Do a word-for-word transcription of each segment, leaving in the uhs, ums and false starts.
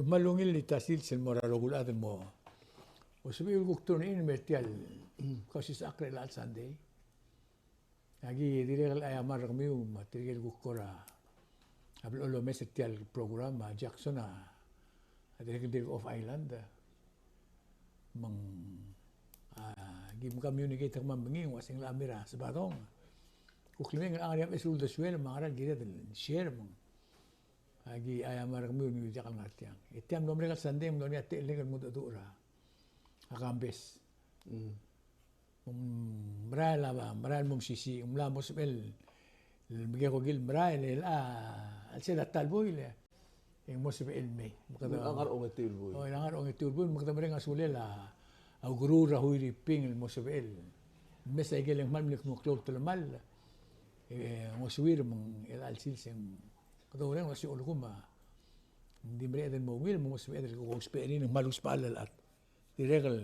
Kmal ungil el ta sils el mo er a rokui el chad el mo. O sebechir el kuk tune in el mer tia el Kausisechakl er chelecha el Sunday. Aki dirrek el aiamar er kemiu me tirke el kuk kora blechoel omes er tia el program, a Jackson a, a dirrek el dirk off island. Me ng, a, kim communicate er kemam me ngii, ng ua se ng locha mei er a Sebadong. Kuk lemei e ng locha ngar er ngii a beches el uldesuel me a ngera el kired el share me ng. Aki aiamar er kemiu el diak el ngar tiang. E tia el mlo merek el Sunday e mlo er ngii a techellek el mengedecheduch er a Kambes. Mm. Ng merael a, merael el mo mesisiich, ng mla mo sebechel el mekekokil el merael, el a, a chelsel a ta el buil e ng mo sebechel el mei. Me kede, ng ngar er a ongetiu el buil. O, ng ngar er a ongetiu el buil, me kede mereng a sulel a, a ukeruul er a Huiriping el mo sebechel el mes a ikel e ng kmal mle kmo klou el telemall. E ngosuir me ng chelecha el sils e ng kede oureng el uasei a lsekum a ng di mereched el mo ungil, me ng mo sebeched el ko ousbech er ngii, ng kmal ousbech a llach. Dirrek el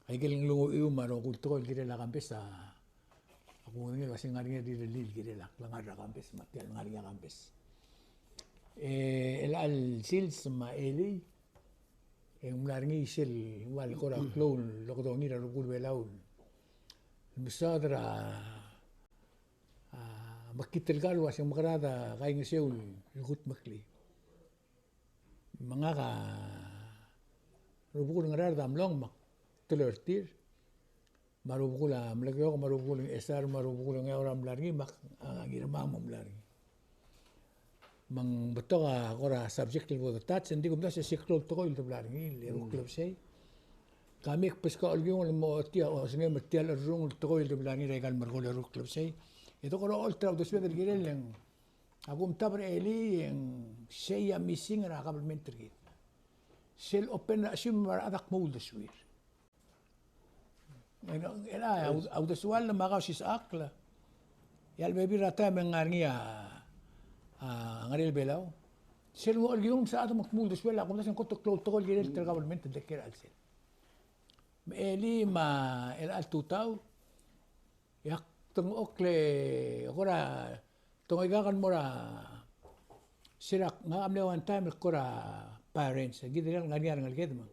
Aikel nglunguchiu me a rokui el tekoi el kirel a Kambes a, a kudengei el uasei ng ngar er ngii a rirellii el kirel a klengar er a Kambes me a tia el ngar er ngii a Kambes. E chelecha el sils me a elii, e ng mla er ngii sel ua el kora klou el okedongii er a rubekul Belau el mesaod er a, a, mekngit el kar el uasei ng mekerang a kaingeseu el kudmeklii. Me ngak a rubekul Ngaraard a mlong me ak teloi er tir. Me a rubekul a Melekeok, me a rubekul Ngchesar, me a rubekul Ngeaur a mla er ngii, me ak, a, Ngirmang a mla er ngii. Me ng betok a kora subject el bo de touch, e ng di kumdasu e se klou el tekoi el de bla er ngii, el eru klebesei. Kemiu e kbeskau a olkiung el mo tia, osengem er tia el cherrungel el tekoi el de bla er ngii er aika el merekong el eru klebesei. E de kora olterau a uldesued el kirel e ng A kumtab er a elii e ng sei a missing er a government er kid. Sel open er a chesimer me a rechad a kmo uldesuir. E ng, e ng, a, a uldesual me a kausisechakl. E a lebebil er a taem e ng ngar er ngii a, a ngerel Belau. Sel nguu a olkiung me a rechad a kmo uldesuel, a kumdasu e ng kot el klou el tekoi el kirel er a government el de kiei er a chelsel. Me a elii me a chelecha el tutau, e ak dengchokl e kora, te ngoikak el mo er a, se er a, ngak a mle one time el kora parents, e kid el ngar er ngii a rengeleked me.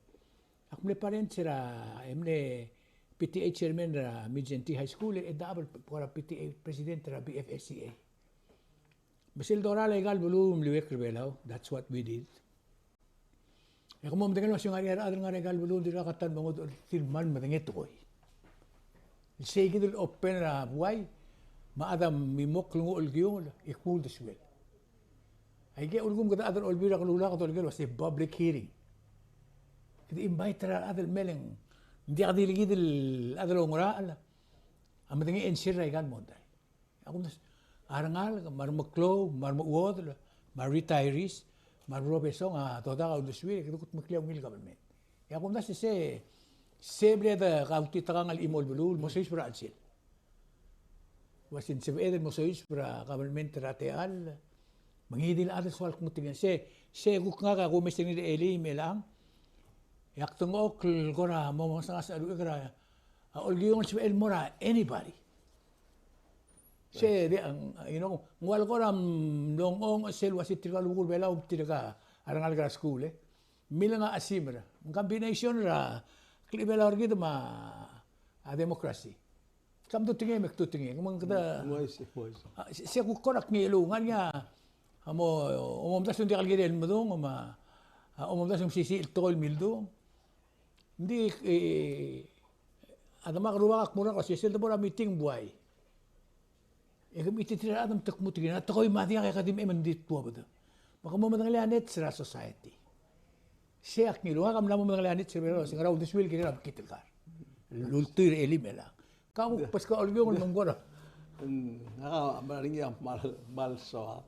Ak mle parents er a, e mle P T A chairman er a Mindszenty High School, e dechab el kora P T A president er a B F S C A. Me sel dorael aika el beluu me liuekl er a Belau, that's what we did. E ke mo medengei el uasei ng ngar er ngii a rechad el ngar er aika el beluu el dirkak a ta el mengodech er tir el kmal medengei a tekoi. Sei kid el open er a buai, me a chad a mimokl el nguu a olkiungel, e kmo uldesuel. Aike el ulekum kede chad er a Olbiil er a Kelulau a kede oleker el uasei public hearing. Kede invite er a rechad el mei e ng diak di le kid el chad el oungerachel a medengei e ng share er aika el mondai. A kumdasu, a rengalek, me a remeklou, me a remechuodel, me a retirees, me a rebesong a dodak a uldesuir, e kede kudmeklii a ungil government. E a kumdasu e se, se bla de kautitekangel el chimo el beluu, el mo soiseb er a chelsel. Uasei ng sebeched el mo soiseb er a government er a techall, me ngii di el chad el soal kmo tia. Se, se kuk ngak a kumes er ngii er a elii me chelechang. E ak dengchokl el kora mo mengasech a uchei er a, a olkiung el sebechel el mo er a anybody. Se, di, ang, you know, ng ua el kora mlong ong sel uasei tirka el rubekul Belau, tirka a rengalek er a skuul, e. Mileng a chesimer. Ng combination er a klechibelau er kid me a democracy. Ke mdu tekingei me ke mdu tekingei. Me ng kede, ng uaisei, ng uaisei. A, se, se kuk kora kngiluu, ng ngar er ngii a, a mo, omomdasu ng diak el kirel el medung, me a, a, omomdasu ng mesisiich el tekoi el mildung. Ng di, e, a demak el rubak a kmo er ngak el uasei sel debo er a meeting buai, e ke mechititerir a rechad me te kmo tia, a tekoi me a diak e ke di mei me ng di tuobed. Me ke mo medengelii a needs er a society. Sei a kngiluu, ngak a mla mo medengelii a needs er a Belau el uasei ngera uldesuel el kirel a mekngit el kar el ultuil er a elii me chelechang. Kau kuk beskau a olkiung el mo kora. Ngak a mera er ngii a kmal, kmal soak.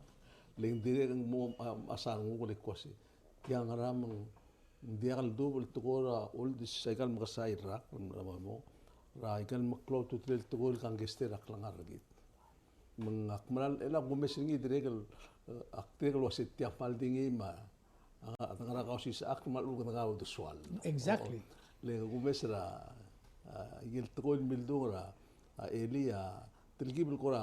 Le ng dirrek el mo, a, a sal nguu el kmo uasei, tia ngera me ng diak el dubech el tekoi er a oldisu aika el mekesai el rak, el mo, er aika el meklou a ultutelel el tekoi el kangkei er a klengar er kid. Me ngak a mera el, el kumes er ngii dirrek el, e, ak dirrek el uasei tia kmal di ngii me a, a, a dengar er a Kausisechakl me a lechub e ng dengar er a uldesual. Exactly. O, le kumes er a, a, ikel tekoi el mildung er a, a, elii a, telkib el kora,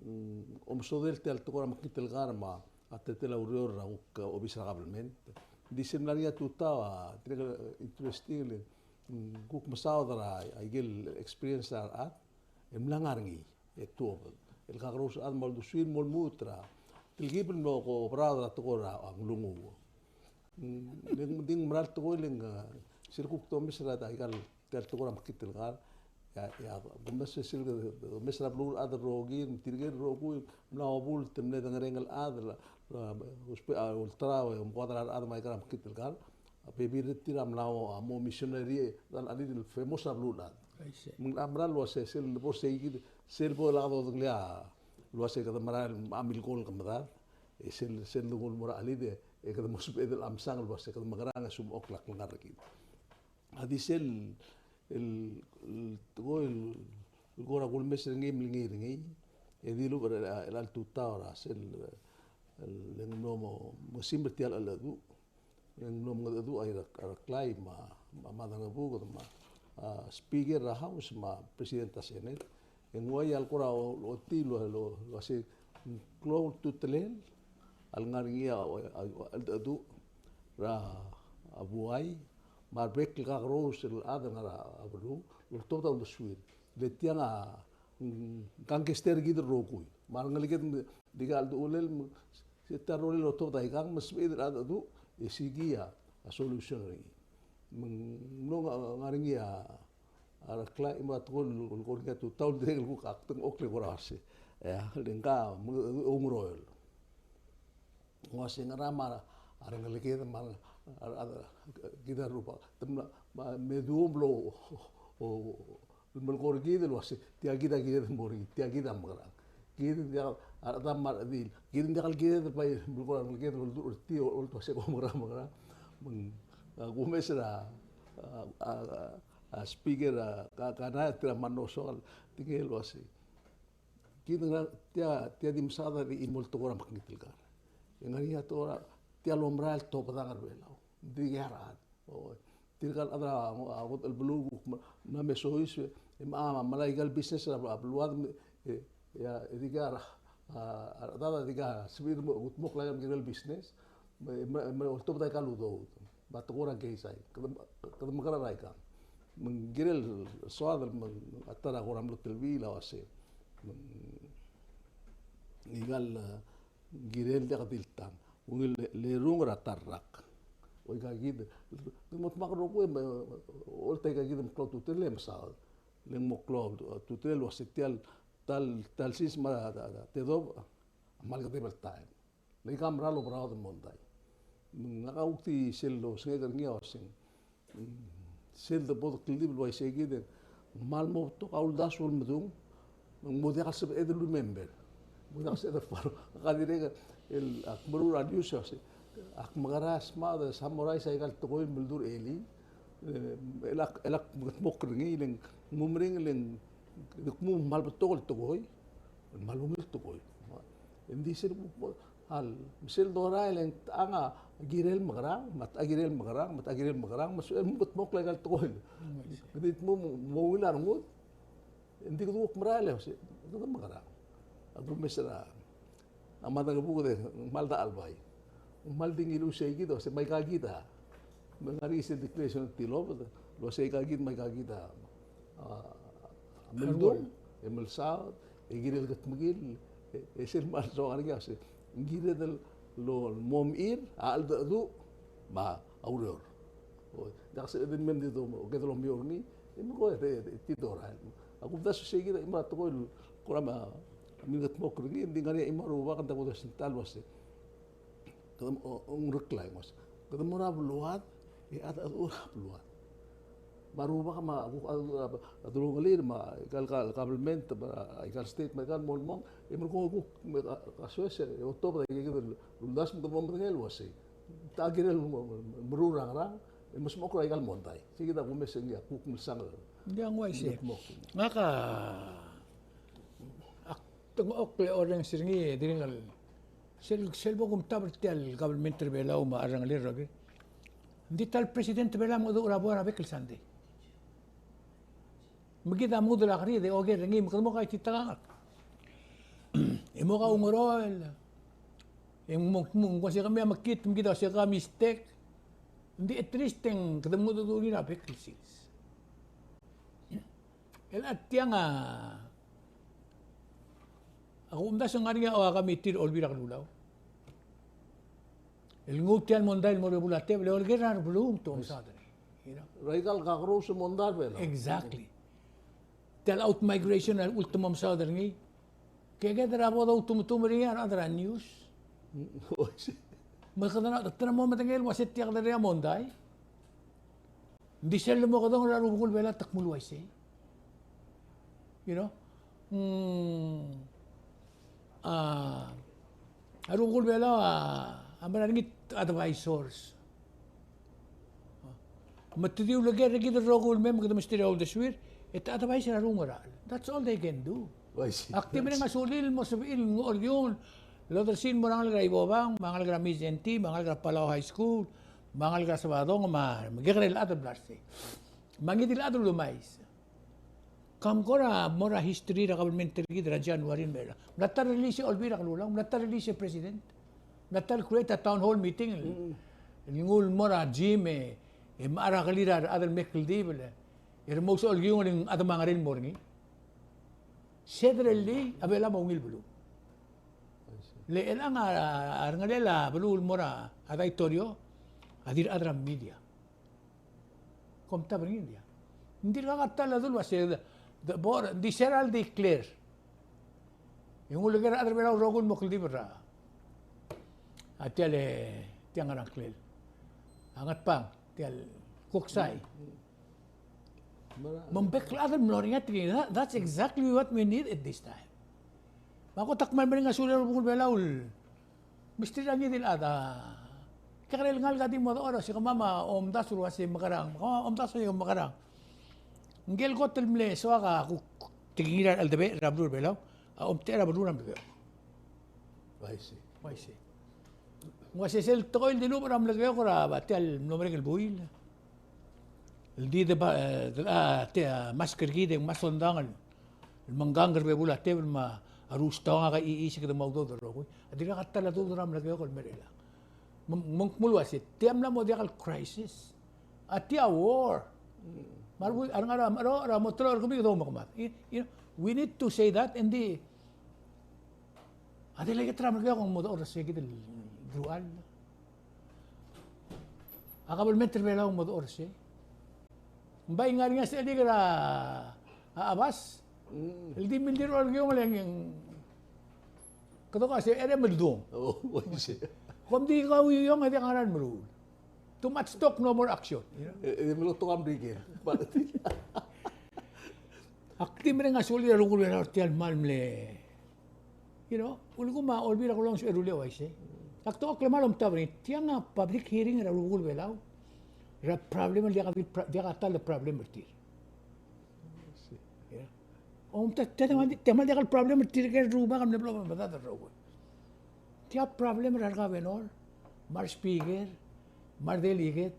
mm, omesodel tia el tekoi er a mekngit el kar me a, a teletelel a ureor er a kuk obis er a government. Ng di sel mla er ngii a tutau a, tirke el interesting el, mm, kuk mesaod er a ikel experience er a rechad el mla ngar er ngii e tuobed el kakerous el chad me a uldesuir el mo lmuut er a telkib el mlo koberaod er a tekoi er a nglunguuch. Mm, ng di ng mera el tekoi el ng, a, sel kuk domes er a ikal tia el tekoi er a mekngit el kar, e a, e a, domes sel, domes er a beluulechad el rokir, me tirke el rokui, mla obult, te mle dengerenger el chad, el, a, usbe-, a, ulterau, e, omekoad er a rechad me a ikal mekngit el kar, a bebil er tir a mla mo, a mo missionary, e, a, a, el famous er a beluulechad. I see. Me ng mera el uase, sel bo er seikid, sel bo lak dodengelii a, el uase kede merael a milkol kemedad, e sel, sel dengul mo er a chelid, e kede mo sebeched el chemsang el uase, kede mekerang e sumechokl a klengar er kid. A di sel, el, el, tekoi el, el kora kulemes er ngii me le ngii er ngii, e di lubech er a, er a tutau er a sel, el, le ng mlo mo, mo simer tia el cheldecheduch, le ng mlo mengedecheduch a Reklai me a, me a Maderangebuked me a, a, Speaker er a House me a President er a Senate. E ng uai a le kora o, ochotii el ua, el ua, el uase ng klou a ultutelel a lengar er ngii a, a, a, cheldecheduch er a, a buai, me a rebek el kakerous el chad el ngar er a beluu, el oltobed a uldesuir. Le tiang a, mm, kangkei er kid el rokui. Me a rengeleked, dikea cheldechulel, me, se tia el rolel el oltobed a ikang, me sebeched el cheldecheduch, e sikii a, a solution er ngii. Me ng mlo ngar, ngar er ngii a, a Reklai me a tekoi el, el kora ngii a tutau el dirrek el kuk ak dengchokl e kora uase. E, le ngka, me, oungeroel. Ng uase ngera me a rengeleked me a, a, a, kid a rubak. Te mla, me, me duo mlo, o, o, melekoi er kid el uase, tia kid a kired el mo er ngii, tia kid a mekerang. Kid ng diak, a rechedam me a rechedil. Kid ng diak el kired el bai melekoi er a rengeleked el olduch er tir, o, olduch er a se ko mekerang, mekerang. Me ng, a, kumes er a, a, a, a, a speaker, a, ka, ka na tir a mano soal, tingel el uase. Kid ng ngar, tia, tia di mesaod a di chimo el tekoi er a mekngit el kar. E ng ngar er ngii a tekoi er a, tia el omerael el tobedang er a Belau. Ng di ngar er a rechad. O, tirka el chad er a, a, ngodech el beluu, me, me a me soiseb, e, me a, me a melai aika el business er a, a beluad, e, e, a, e dikea, a, a, a rechedad a dikea sebechir el mo, kudmokl aika el kirel business, me, me, me oltobed aika el udoud. Me a tekoi er a keizai, kede, kede mekerang er aikang. Me ng kirel soad el me ng a ta er a kora mlo telbiil a uase. Me ng ikal, e, kirel diak di le tang. Ungil le, le rung er a ta el rak. Oika kid, kede mo dmak el rokui, me, olta aika kid me klou a ultutelel e mesaod. Le ng mo klou a ultutelel el uase tia el, ta el, ta el sils me a, a, a, tedobech, a kmal kedeb el taem. Le aika a mera el oberaod el mondai. Me ngak a kuk di sel losengek er ngii a uaseng, mm, sel de bo de kldibel el uaisei kid e ng kmal mo betok a uldasu el medung, me ng mo diak el sebeched el remember. Mo diak el sebeched el follow. Ngak a dirrek el ak meruul er a news a uasei, ak mekerang e smaod el summarize aika el tekoi el mle dmu er a elii, e, el ak, el ak mengedmokl er ngii, le ng mo meringel e ng, de kmo ng kmal betok el tekoi, kmal ungil tekoi. Ng di sel kuk, a le, me sel dorael e ng techa a kirel mekerang, me a techa a kirel mekerang, me a techa a kirel mekerang, me sebechem el mo kudmokl aika el tekoi. Ng di mo, mo ungil a rengud, e ng di kede kuk merael e, se, kede mekerang. A kumes er a, a Maderangebuked e ng kmal dachelbai. Ng kmal di ngiluu sei kid, se me aika kid a. Me ng ngar er ngii sel declaration el tilobed, el uase aika kid me aika kid a, a, a meldung, e melsaod, e kirel kedmekill, e, e sel kmal soak er ngii a se, ng kired el lo, mo mechir a cheldecheduch me a ureor. O, diak sebeched el mei me di do, o kede lomiou er ngii, e me ko e, e, e, di dorael. A kumdasu sei kid a chimo er a tekoi el kora me a, a mle kedmokl er ngii, e ng di ngar er ngii a chimo er a rubak, ng diak kudesengei el uase. Kede mo, o, ng Reklai ng uase, kede mo er a beluad, e a, a, a, a beluad. Me a rubak me a, a, a, a delongelir me a, aika el ka, kabelment, me a, aika el state, me aika el mo el mong, e merekong e kuk, me a, a, kasoes, e otobed aika kid el uldasu me kede mo medengei el uase. Techa a kirel mo, mo, meruul er a ngerang, e mo smechokl er aika el mondai. Sei kid a kumes er ngii a kuk melsang. Ng di ng uaisei. Ngak a, ak dengchokl e orrenges er ngii, e dirrek el Sel, sel bo kumtab er tia el government er a Belau me a rengrir a rokir. Ng di ta el president er a Belau a mengedecheduch er a buai er a bek el sandei. Me kid a mengudel a kerir e oker er ngii me kede mo kaititekangel. E mo kaungeroel. E ng mo, mo, ng ua se kemiu a mekngit, me kid a ua se ke mistake. Ng di at least e ng kede mo dodulii er a bek el sils. El a tiang a, a kumdasu e ng ngar er ngii a ua committee er a Olbiil er a Kelulau el nguu tia el mondai el mo er a bebul a tebel, e oleker er a rebeluu me te omesaod er ngii, you know. Right, a kakerous el mondai er a Belau. Exactly. Tia el outmigration a ultimum southern ngii. Ke kede er a bo doutumetum er ngii a rechad er a news. Me kede na, te mo medengei el ua se tia kede er a mondai. Ng di sel mo kedong er a rubekul Belau te kmo el uaisei. You know? Mm, a, a rubekul Belau a, a mera er ngii te advisors. Me te di uleker er kid el rokui el mei me kede mesterir a uldesuir, e te advise er a rungel. That's all they can do. Uaisei. Ak di mereng a sulir el mo sebechir el nguu el kiung el odersii el mo er a ngalek er a Ibobang, me a ngalek er a Mindszenty, me a ngalek er a Palau High School, me a ngalek er a Sebadong, me a, me a kekerei el chad el bla er sei. Me a ngii di el chad el ulemais. Kam kora mo er a history er a kabelment er kid er a January el mei er a. Ng mla ta el release e Olbiil er a Kelulau, ng mla ta el release e president. Ng mla ta el create a town hall meeting el, el nguu el mo er a gym e, e mechar a kelir a rechad el me kldibel e, e remousech el kiung el ng chad me a ngerel el mo er ngii. Sederellii a Belau a mo ungil beluu. Le chelechang a, a rengelel a beluu el mo er a daitorio a di rechad er a media. Kom ta er ngii, ng diak. Ng dirkak a ta el dul ua se, de, de, bo, ng di se er a ledeclare. E ng uleker a rechad er a Belau el rokui el mo kldibel er a. A tia el, tia ngar er a ngklel. A Ngatpang, tia el Kuksai. Me ng bek el chad el mlo er ngii a tekingir, that, that's exactly what we need at this time. Me a kot ak kmal mereng a sulir a rubekul Belau el mesterir a ngii di el chad a kekerei el ngalek a di mo dechor, se kemam a omdasu el ua se mekerang, kemam a omdasu el ua se mekerang. Ngike el kot el mle soak a kuk tekingir a cheldebechel er a beluu er a Belau a omtechei er a beluu er a Melekeok. Uaisei. Uaisei. Ng ua se sel tekoi el dilubech er a Melekeok er a, ba, tia el mlo merek el buil. El di de ba, e, de, a, tia, mask er kid e ng mla sondang el el mengkang er a bebul a tebel me a rustaong a kachichis e kede mo udoud el rokui. A dirkak a ta el udoud er a Melekeok el mer chelechang. Me ng, me ng kmo el ua se, tia mla mo diak el crisis. A tia war. Me a re, a rengar er a, er a, er a mo teloi er kemiu e kede oumekemad. You, you know, we need to say that, and di, a delegate er a Melekeok a ng mo dechor er sei kid el ruchall. A kabelment er a Belau a ng mo dechor er sei. Ng bai ngar er ngii a sechelik er a, a, a bas. Mm. El di mildir a olkiung el ng, kede ko a se, er a meldung. Oh, uaisei. Kom di kauiuiong e diak a ngera el meruul. Too much talk, no more action. You know? E, e, mlo tokam di ker. Ak di mereng a sulir a rubekul Belau er tia el kmal mle You know, ulekum a Olbiil er a Kelulau a sebechel el rullii a uaisei. Ak tekoi el kmal omtab er ngii, tiang a public hearing er a rubekul Belau er a problem el diak a, diak a ta el problem er tir. Yeah. Omtab, tia, tia kmal, tia kmal diak el problem er tirke el rubak el mle blo, blo, blo, blo, blo. Tia problem er a re governor, me a re speaker, me a re delegate,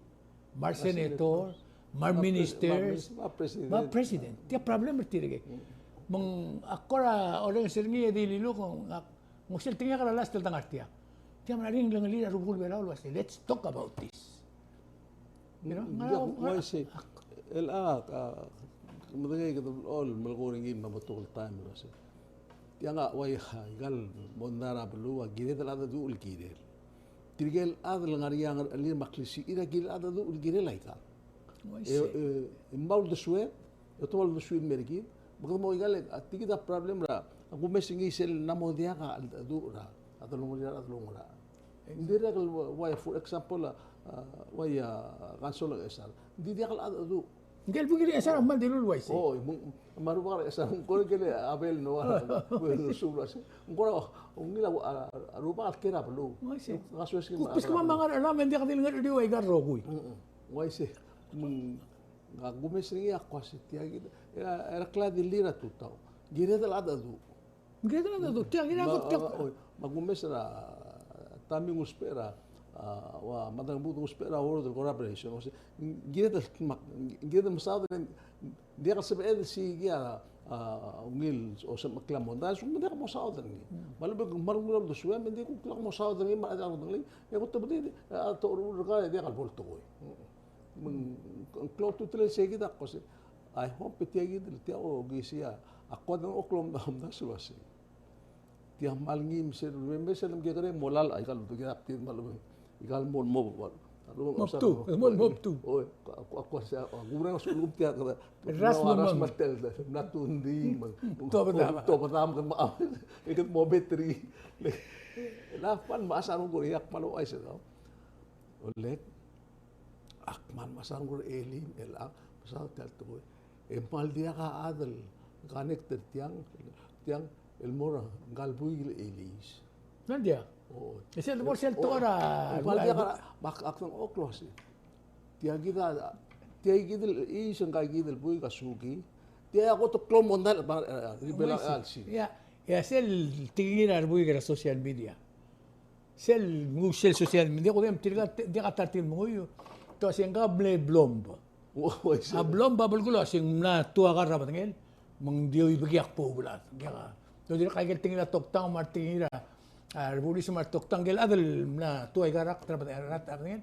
me a re senator, me a re ministers, me a re president. Tia problem er tirke. Me ng ak kora orrenges er ngii e di liluk, ng, ng sel tengiak er a last el dengar tiang. Tia mla er ngii a ngelelir a rubekul Belau el uase, let's talk about this. You know, ng uaisei, el a, a, medengei kede blechoel el melekoi er ngii me a betok el taem el uase. Tiang a uai, a, ikal mondai er a beluu a kired el cheldecheduch el kirel. Tirke el chad el ngar er ngii a ngerechelir me a klisichir a kired el cheldecheduch el kirel a ikal. E, e, e, me a uldesued, e te mo uldesuir el mer kid, me kede mo ikal, a, tia kid a problem er a, a kumes er ngii sel ng mo diak a cheldecheduch er a, a delongelir a, a delongelir a. Ng dirrek el uai, for example, a, a, uai, a, council er a Ngchesar. Ng di diak el cheldecheduch. Ngike el buk er a Ngchesar a kmal dilu el uaisei. O, me a rubak er a Ngchesar, ng kora ngike el Abel Noah, ng kora ungil a, a, a rubak el ker a beluu. Uaisei. Ng kasoes er ngii. Kuk, me a, kuk kemam a ngar er a, me ng diak di el ngar er a di uaika el rokui. Mm, mm. Uaisei. Me ng, a kumes er ngii a kmo se tia kid, e a, e a kladilir a tutau. Kired el cheldecheduch. Kired el cheldecheduch, tia, kired el cheldecheduch. Me a kumes er a, Tommy ng usbech er a, a, ua, Maderangebuked ng usbech er a World Collaboration, uase, kired el, me, kired el mesaod, diak el sebeched el siik a, a, ungil, o sebechek el mondai, a lsekum ng diak mosaod er ngii. Me a lebo, me a lebo, me a lebo, me ng di kuk lak mosaod er ngii, me a diak el mondai, e kuk tebedii, a, te, er kau, e diak el bo el tekoi. Me ng, ng klou a ultutelel sei kid a ko se, I hope e tia kid el tia, o, kid sei a, a ko dang, o, klou a omdasu el uasei. Tia kmal ngii me sel, me sel mkekerei mo lal, aika el, kid a tir me a lebo, aika el mo, mo, mo, Mobtu, mo, mo, mobtu. O, ko, ko, ko, se, o, kurang su lum tia, ko, Ras mo, ras mo, mo, tel, mla tundi, me, tobedam. Tobedam, ke mo, e ke mo betri. Le, la pan, me a sal mo kuk, ak kmal ouchais er kau. Oleg, ak kmal, me a sal mo kuk, Eli, el ak, me a sal tia el tekoi. E kmal diak a chad el connect er tiang, tiang, el mo er ngka el buik el Elis. Ng diak. O. E sel, mo sel tekoi er a, e kmal diak a, me ak, ak dang, o, klou sei. Tia kid a, tia kid el Elis, ngka kid el buik a Suki. Tia a ko te klou a mondai, e, e, ribel a, uaisei, alsi. Ia, ia sel tekingir a rebuik er a social media. Sel, nguu sel social media, ko diak, tirka, diak a ta er tir el menguiu. Te uasei ngka a mle blomb. Uaisei. A blomb a belkul a uasei ng mla tuu a kar er a bedengel, me ng di oibekii a kboub el chad. Diak a, te dirrek aike el tekingir a toktang me a tekingir a, a, rebulis me a toktang, ngike el chad el mla tuu a kar er a bedengel.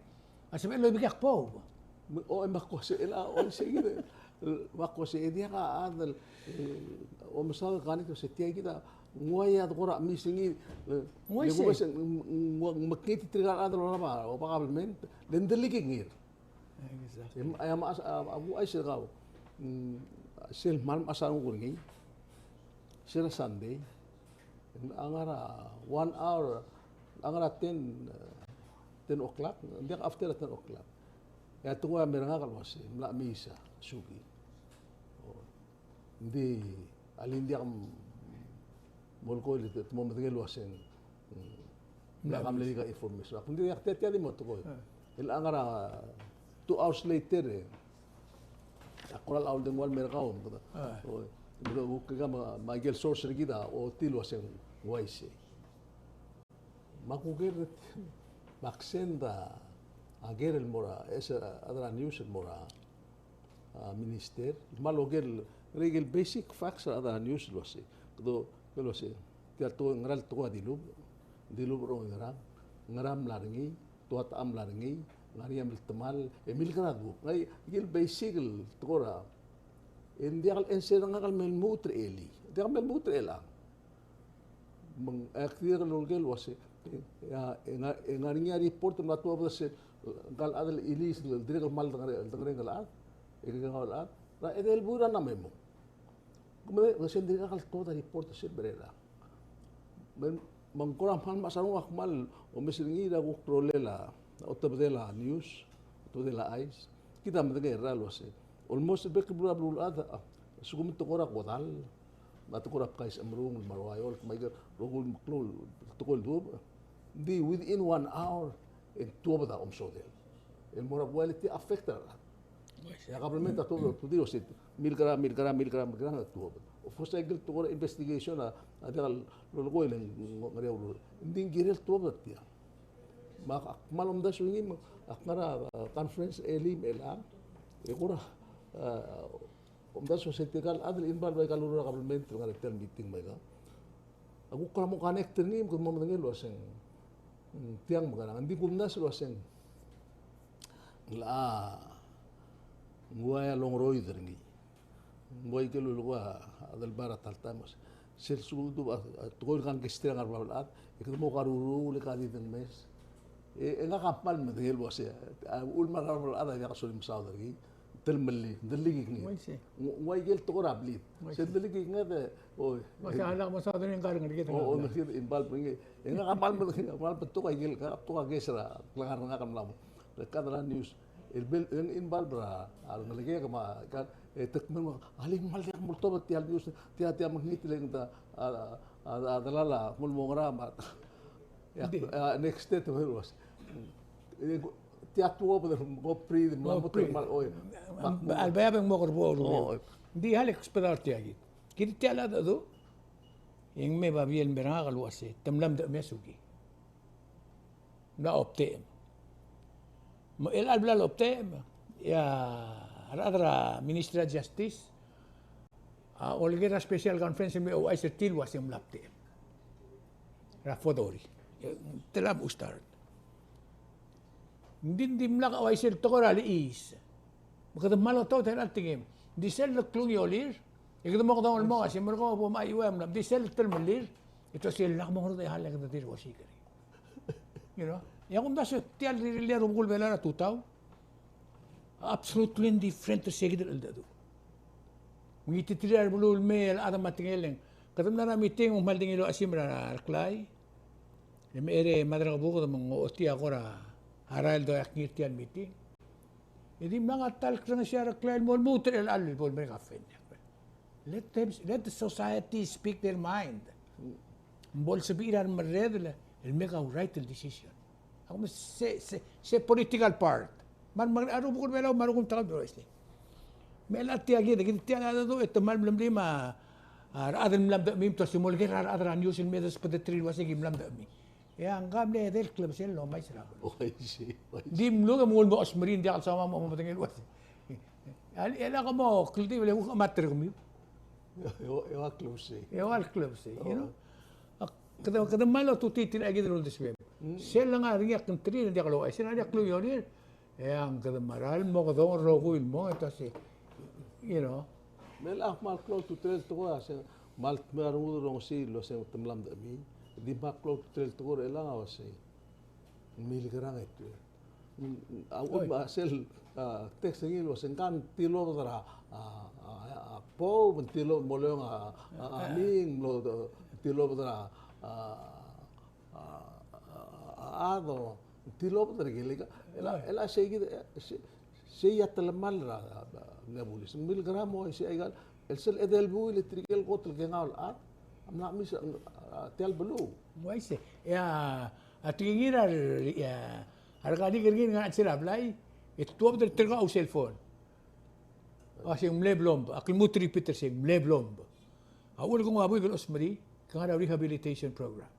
A sebechel el oibekii a kboub. Me, o, e me ak ko se, el, a, o, sei kid, e, me ak ko se, e diak a chad el, e, omesaod el connect, se tia kid a, ng uai a de kora missing, e, ng uaisei. Ng uaisei, ng, ng, ng mekngit tirka el chad el olab a, oba kabelment, le ng delikikngir. Exactly. E, e, me a, a, a, a, uaisei kau. Mm, sel kmal mechas a nguk er ngii. Sel Sunday. A ngar er a one hour, a ngar er a ten, eh, ten o'clock, ng diak, after ten o'clock. E a tekoi a mei er ngak el uasei, mla misa, Suki. O, ng di, alii, ng diak molekoi el te mo medengei el uasei, mm, ng diak a mle di ka information. Ak ng di, ak tia, tia di mo tekoi. Eh. El a ngar er a two hours later, e, a kora el, a uldengua el mei er kau, me kede, o, me kede kuk keka me, me aike el source er kid a ochotii el uasei ng uaisei. Me a kuker, me ak send a, a ker el mo er a, e se, a chad er a news el mo er a, a, minister, me a loker, er aike el basic facts er a chad er a news el uasei. Kede, el uasei, tia el tekoi, ngera el tekoi a dilubech, dilubech er a ongerang, ngera a mla er ngii, tua a techall a mla er ngii, ngar er ngii a miltemall, e milkera duubech. Ngar er ngii el basic el tekoi er a, e ng diak el answer er ngak el me lmuut er a elii. Diak el me lmuut er chelechang. Me ng, e ak dirrek el oleker el uasei, e a, e ngar, e ngar er ngii a report el mla tuobed er sel, ngka el chad el Elis el dirrek el kmal dengar, dengar er ngii el chad, e ke ngau el chad, er a edei el buil er a mla me mong. Ke medengei, ng sel dirkak el tuobed a report er sel bererang. Me, me ng kora kmal mechas a renguk, ak kmal omes er ngii er a kuk rolel a, otebedel a news, otebedel a chais. Kid a medengei er a el uasei, almost el bek el beluu er a beluulechad a, a lsekum ng tekoi er a kodall, me a tekoi er a bkais a merung, me a ruaiolt, me aike el rokui el meklou el tekoi el duubech. Ng di within one hour, e ng tuobed a omesodel el mo er a quality affect er a rechad. E a kabelment a tuobed, tuobed el uasei, milkera, milkera, milkera, milkera, e tuobed. Of course, aike el tekoi er a investigation a, a diak lolekoi el ng, ng, ng, ng, ng di ng kirel tuobed er tia. Me ak, ak kmal omdasu er ngii, me ak ngar er a, a, conference er a elii me chelechang, e kora, a, omdasu se tirka el chad el involve er aika el ureor er a kabelment el ngar er tia el meeting me aika. Ak kuk kora mo connect er ngii, me kede mo medengei el uaseng, mm, tiang me ngerang. Ng di kumdasu el uaseng, ng locha, ng ua a longeroid er ngii. Ng ua ikel lulekoi a Adelbai er a ta el taem el uasei, sel lsekum a, a, tekoi el kangkei er a ngar er a bab el chad, e kede mo karuruul e ka di dengmes. E, e ngak a kmal medengei el uasei, a, uchul me a ngar er a bab el chad a diak a sorir el mesaod er ngii. Telemellii, ng delikiknged. Uaisei. Ng, ng ua ikel tekoi er a blid. Uaisei. Sel delikiknged e, oi. Uaisei, a lak mesaod er ngii, ng ngar er ngii, o, o, ng ngar er ngii, involve er ngii. E ngak a kmal medengei, kmal betok a ikel, ka betok a case er a klengar er ngak el mla mo. Le chad er a news. El bel, e ng involve er a, a rengelekek me a, ka, e te kmo, alii, ng kmal diak moltobed tia el news, tia, tia mekngit le ng ta, a, a, a, a delal a, kmal mo ngera me a, ia, a, next day te uasei. E, tia tuobed, mo breathe, mo breathe. Kmal, oi. Am, a lebo e ng mo kerebor. Oi. Ng di Alex, bedul tia kid. Kid tia el chad a du, e ng mei babier el mei er ngak el uasei, te mla mdechemii a Suki. Mla obtechem. Me chelecha el bla lobtechem, e a rechad er a Ministry of Justice, a, oleker er a special conference el me ouchais er tir el uase ng mla btechem er a Fodori. E, te mla mo start. Ng di, ng dimlak a uaisei el tekoi er a lechiis. Me kede kmal otaut er a tekingem. Ng di sel leklungiolir, e kede mo kedong el mo, a se merekong e bo mechaiuem el mla, ng di sel telemellir, e te ua se lak mo ngerang e a le kede dirk osiik er ngii. You know? E a kumdasu e tia el rirellii a rubekul Belau er a tutau. Absolutely different er se kid el cheldecheduch. Me ng ngititerir a rebeluu el mei el chad me a tekingel e ng, kede mla er a meeting me ng kmal di ngilai a chesimer a Reklai. E me er a Madrakebuked me ng ochotii a kora rael el doiak ngii er tia el meeting. E dimlak a ta el krengesii a Reklai el mo lmuut er chelecha el bo lemerek a fence. Let them, let the society speak their mind. Ng bo lsebechir a remerreder el make a right el decision. Ak me se, se, se political part. Me a, me a rubekul Belau me a rokui el tekoi el uaisei. Me a tia kid, kid tia el cheldecheduch e te kmal mlemlem a, a rechad el mla mdechemii me te ua se mo oleker a rechad er a news el me desbedeterir el uase ki mla mdechemii. E a ngka a mle edei el klebesei el omais er a beluu. Uaisei, uaisei. Di mluk e mnguu el mo chesmerii, ng diak el soam a mo medengei el uase. A le, e lak mo kldibel e kuk chemat er kemiu. E ua, e ua klebesei. E ua klebesei, you know? A, kede, kede kmal otutii tirka kid el uldesuem. Mm. Sel lengar er ngii a kngterir e ng diak louchais, sel lengar er ngii a klungiolir, e a kede mera el mo kedong el rokui el mo, e te ua se, you know. Me a kmal klou a ultutelel el tekoi a se, kmal dmeu a rengud el rongesii el uase te mla mdechemii. Di kmal klou a ultutelel el tekoi er chelechang a uase ng milekerang e tuer. Mm, a, oi. Me a sel, a, text er ngii el uase ngka ng tilobed er a, a, a, a, Pope, ng tilobed, mlo leong a, a, a, a, Ming, mlo, ng tilobed er a, a, a, a, a, Ado, ng tilobed er a kelekl. Chelecha, oi, chelecha sei kid, e, sei, sei a telemall er a, a, a, mle bulis. Ng milekerang e mo, sei a ikal, el sel edei el buil e tirke el kot el kengau el chad a mla chemiis er a, a, tia el beluu. Uaisei. E a, a tekingir a, a, a rekalik er ngii el ngar er a chelsel a blai, e tuobed er tirka a cell phone. A se ng mle blomb, ak lmuut el repeat er sei, ng mle blomb. A uchul e kung ua buik el chosmerii, ke ngar er a rehabilitation program.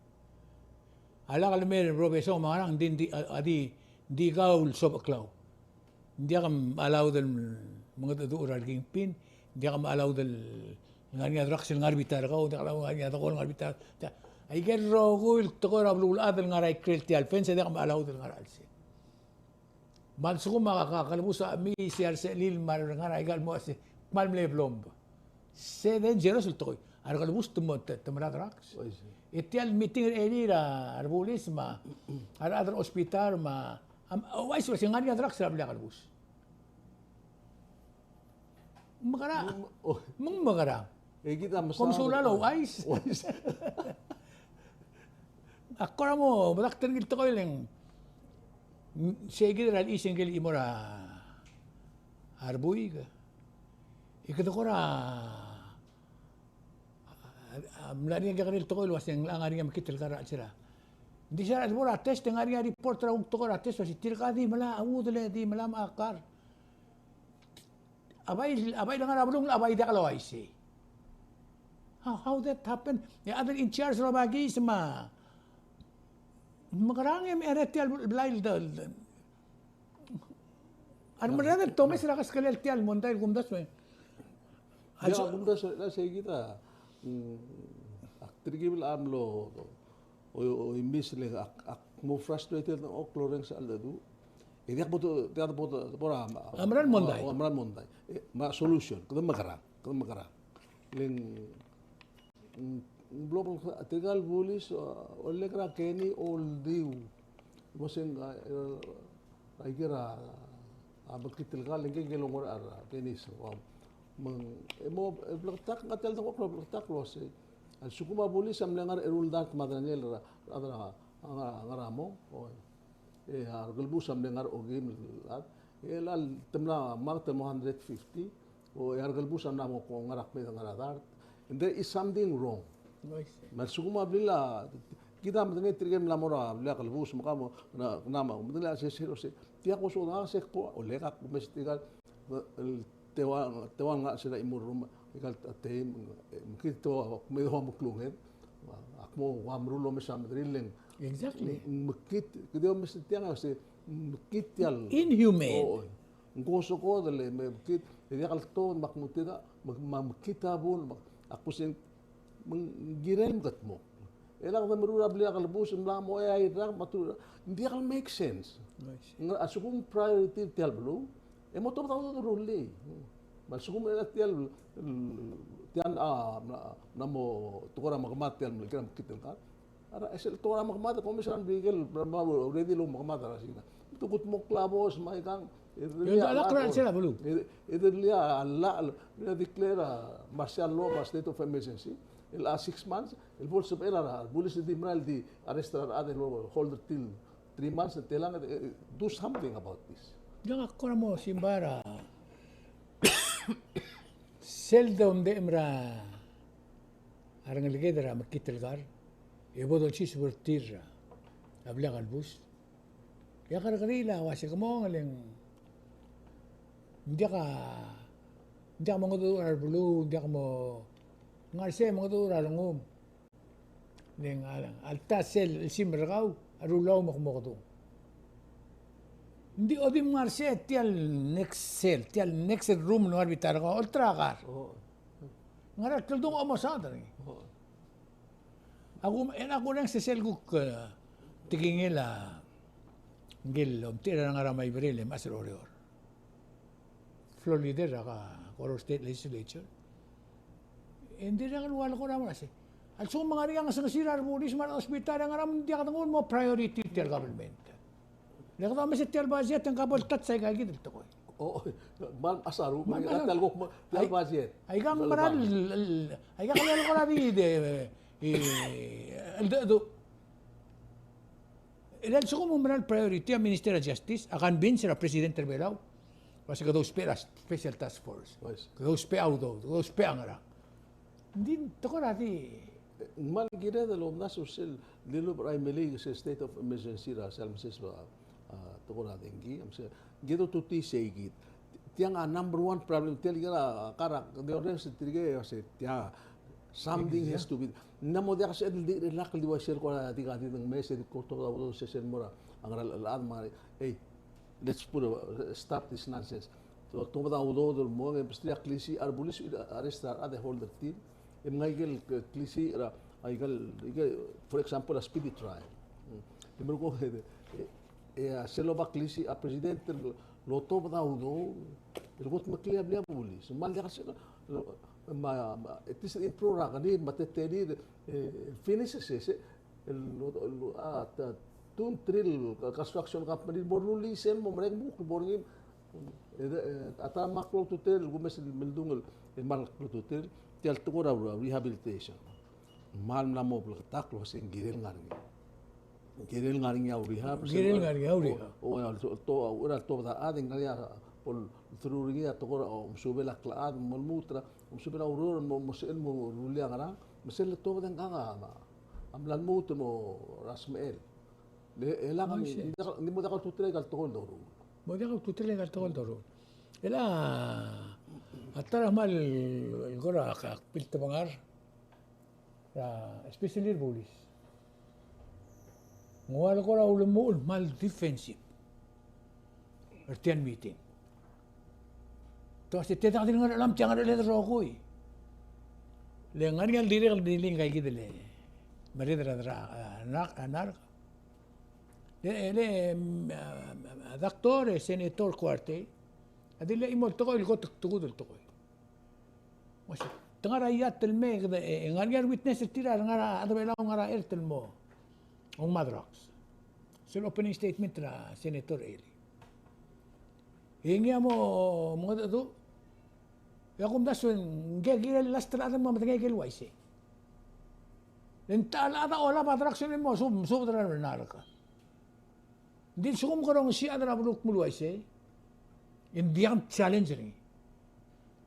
A lak lemei er a Robesong me a ngerang, di, di, a, a di, di kau el sobecheklau. Ng diak mallowed el mengedecheduch er a rekingpin, ng diak mallowed el ngar er ngii a drugs el ngar er a bita er kau, ng diak mallowed el ngar er ngii a alcohol el ngar er a bita er kau. Aike el rokui el tekoi er a beluulechad el ngar er a ikrel tia el fence, ng diak mallowed el ngar er a chelsel. Me a lsekum a ka, ka, kelebus a chemiis e a resechelil me a rengar er a ikal mo se, kmal mle blomb. Se dangerous el tekoi. A rekelebus te mo, te, te mera drugs. Oi, sei. E tia el meeting er a erir a rebulis me a rechad er a hospital me a, a, uaisei, uaisei, ng ngar er ngii a drugs er a blil a kelebus. Ng mekerang. Ng, oh. Me ng mekerang. E kid a mesaod. Kom soal el ouchais. Ouchais. Ak kora mo, medakt er ngii el tekoi el ng, sei kid er a lechiis e ngike el chimo er a rebuik. E kede kora, a, a, mla er ngii a kekerei el tekoi el uase ng locha ngar er ngii a mekngit el kar er a chelsel a. Ng di se er a lebo er a test e ng ngar er ngii a report er a kuk tekoi er a test el uase tirka a di melai a chudel e di melai a mechakar. A bai, a bai le ngar er a beluu, a bai diak louaisei. How, how that happen? E a chad el in charge er a obakis me a, mekerang e me er tia el blai el de, a remerreder el tomes er a keskelel tia el mondai el kumdasu e. Ia, kumdasu, a sei kid a, mm, ak telkib el mlo, o, o, oimis le ak, ak mo frustrated el, o, klou el orrenges a cheldecheduch. E diak bo, diak bo, bo er a, a mera el mondai. O, a mera el mondai. E, me a solution, kede mekerang, kede mekerang. Le ng, mm, ng blo, tirka el bulis, o, olek er a Kenny Oldiu. Mo se ng, a, er a, aike er a, a, mekngit el kar, le ngike el ongor er a Kenny, o, me ng, e mo, e bleketakl, ng tia el dengchokl el bleketakl el uase. A lsekum a bulis a mle ngar er a eru el dart me a delengel er a, er a, ngar er a mong, o, e a rekelebus a mle ngar er a okeim el dart, e chelecha el te mla makt el mo hundred fifty, o, e a rekelebus a mla mo ko ngar er a kmeed el ngar er a dart. And there is something wrong. I see. Me a lsekum a blil a, kid a medengei tirke el mla mo er a blil a kelebus, me ka mo, na, na mo, medengei a sesei el uase, tia ko soak a se ko, olek a kumes tirka el, el Teua, teua el ngar er sel chimo el rrom, ikal ta, teim, e, mekngit teua, me ua meklunged. Ak mo ua meruul el omes a mederir le ng. Exactly. Mekngit, kede omes tiang a se, mekngit tia el. Inhumane. O, o. Ng ko soak el me, mekngit, E diak el tobed me ak mo tia, me, me, me kid a bun, me ak kuseng, me ng kirel mekedmokl. E lak de meruul a blil a kelebus, mla mo, e, a irrak, me a tu, ng diak el make sense. I see. Ng a lsekum priority er tia el beluu, e mo tobed a udoud el rullii. Me a lsekum e tia el, el, tia el, a, mla, mla mo tekoi er a mekemad tia el mle kirel a mekngit el kar. A ra, e sel tekoi er a mekemad, e kom mesa er a Merikel, me a already el omekemad er a Sina. Te kudmokl a bos, me aikang, e, e, a lak er a sel beluu. E, e, e, a llach, a declare a martial law, a state of emergency. El a six months, el bo lsebechel a, a bulis el di merael di arrest er a rechad el hold er tir el three months, e te lang, e, e, do something about this. Ng kora mo simbai er a sel domdechem er a a rengeleked er a mekngit el kar, e bo dolsiseb er tir a blil a kelebus. E a kerrekeriil a uase ke mong e le ng diak a, ng diak mongedecheduch er a beluu, ng diak mo, ng ngar sei mongedecheduch er a rengum. Le ng a, alta sel, el sim er kau, a rulau me ke mo kedung. Ng di, o di mngar sei tia el next cell, tia el next room el ngar er a bita er kau, olterau a kar. Oh. Ngar er a kldung a omesaod er ngii. Oh. Ak, e ak oureng se sel kuk, e, tekingel a, ngike el omtechei er a ngar er a Maiberel e mechas er a Oreor. Floor leader er a Koror State Legislature. E ng dirrek el ua le kora mera sei. A lsekum ng ngar er ngii a ngesengesir a rebulis me a rehospital e ngera me ng diak denguu el mo priority er tia el government. Le kede omes er tia el budget e ng ka bo el touch aika kid el tekoi. O, mal asaru, mal asaru. Tia el budget. Aika ng mera el, aika ng mera el kora di, de, e, el de, de. E a lsekum ng mera el priority a Minister er a Justice a convince er a President er a Belau el uase kede ousbech er a special task force. Kede ousbech a udoud, kede ousbech a ngerang. Ng di tekoi er a di. Ng mal kired el omdasu sel lilubech er a Imeliik sel state of emergency er a sel mesa a, a, tekoi er a dengki, a mesa, kede otutii sei kid. Tiang a number one problem, tia el kora, kora, di orrenges tirke, e se tia, something has to be. Ng mo diak sel di, di, di, di uaisei el kora di ka di dengmes, e di ko tobed a udoud sel mo er a ngerachel el chad me a, ei, let's put a stop this nonsense. Tobed a udoud el mo, e besterir a klisiich a rebulis, arrest er a rechad e hold er tir. E mngai ikel klisiich er a, ikel, ikel, for example, a speedy trial. E merekong, e, e, e a sel oba klisiich a president el lotobed a udoud el kutmeklii a blil a bulis. Me a lak sel, me a, me a, e tis el program er ngii, me a teterir, e, finish sel, sel, el, el, a, ta, two, three el construction company el mo rullii sel mo merek me kuk bo er ngii, e, e, a ta me a klou a ultutelel, el kumes el mildung el, el mal klou a ultutelel, tia el tekoi er a rehabilitation. Me ng mla mo bleketakl el uase ng kirel ngar er ngii. Ng kirel ngar er ngii a rehab. Kirel ngar er ngii a rehab. O, o, a, to, a, er a tobed a chad, e ng ngar er ngii a, bo lthrough er ngii a tekoi er a, o, omesubel a klechad, me lmuut er a, omesubel a ureor, mo, mo sebechel mo rullii a ngerang, me sel tobed e ng kang a, a mla lmuut el mo er a smecher. Le, e lak, ng di mo diak a ultutelel aika el tekoi el doruul. Mo diak a ultutelel aika el tekoi el doruul. E le a ta er a kmal kora ak, ak biltebengir, er a, especially er a bulis. Ng ua le kora ulemuchel el kmal defensive er tia el meeting. Te uase te diak di ngerchelem, tia ngercheled el rokui. Le ng ngar er ngii a dirrek el dilu aika kid el merreder er a, a, nar-, a nark. Le, le, mm, a, a, a doctor, e Senator Kuartei a dilu el chimo el tekoi el kot, tekoi el tekoi. Uase, te ngar er a iat el mei, e, e, ngar er ngii a rewitness er tir a ngar er a, a Belau a ngar er a ert el mo ongmad a drugs. Sel opening statement er a Senator Eli. E ngii a mo, mo mengedecheduch. E a kumdasu e ng kirel el last el chad el mo medengei aike el uaisei. Le ng techa el chad a olab a drugs el mo sub-, subed er a rengalek. Ng di a lsekum ke rongesii a chad er a beluu el kmo uaisei, e ng diak challenge er ngii.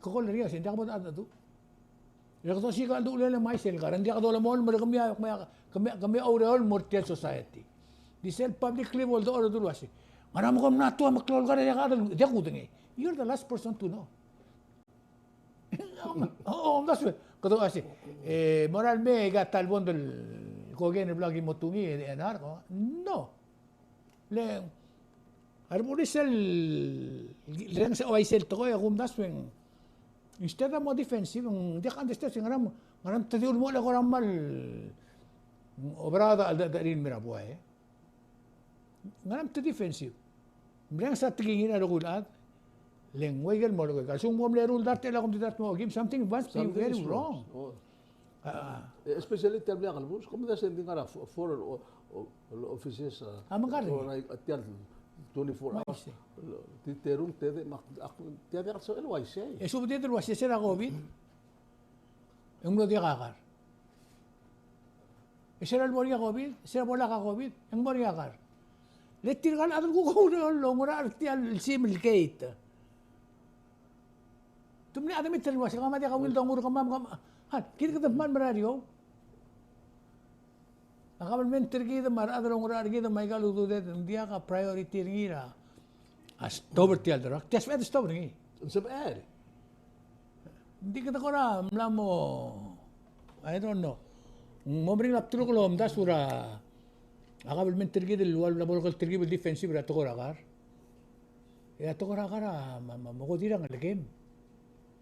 Ke call er ngii el uase ng diak bo dechedecheduch. E kede osiik a chelduchel el mei sel kar, ng diak dolemolem er kemiu, kemiu, kemiu, kemiu a oureor el mo er tia el society. Di sel publicly bo ledechor el dulu el uase, ngera me kom mla tuu a meklou el kar e diak a chad el, diak kudengei. You're the last person to know. O, o, that's right. Kede uase, e, mo er a lemei e aika el ta el bond el koken el bla ki mo tuu ngii, e, e nark, no. Le, A rebulis el, el reng se uaisei el tekoi, a kumdasu e ng, instead a mo defensive, ng diak a understand, ngera, ngera te di ulemuchel e kora kmal oberaod a cheldecheduch er ngii el mei er a buai. Ngera te defensive. Ng reng se a tekingir a rokui el chad, le ng ua ikel mo er a, a lsekum kom leruul dart, e a kom di dart mo okim, something must be very wrong. Oh. Ah. Eh, especially tia el blil a kelebus, kom di se ng di ngar er a fo-, four o, o, o, offices, ah, a mekar er ngii. Or, ah, tia el twenty-four hours. Uaisei. Di terung, tedei, me ak, ak, tia diak el sebechel el uaisei. E subed el uaisei, se er a COVID. E ng mlo diak a kar. E se er a lebo er ngii a COVID, se er a bo lak a COVID, e ng mo er ngii a kar. Le tirka el chad el kuk oungerachel er tia el sim el gate. Te mle chad el me tell el uasei, kemam a diak a ungil dongu er kemam, kemam, ha, kid kede kmal mera er eou. A kabelment er kid me a rechad el oungerachel er kid me aika el ududed, ng diak a priority er ngii er a stop er tia el drug. Tia sebeched el stop er ngii. Ng sebechel. Ng di kede kora mla mo, I don't know. Ng mo meringel a bdeluk el omdasu er a kabelment er kid el ua lebo el telkib el defensive er a tekoi er a kar. E a tekoi er a kar a, ma, ma, mo ko dirrek el ngelekem.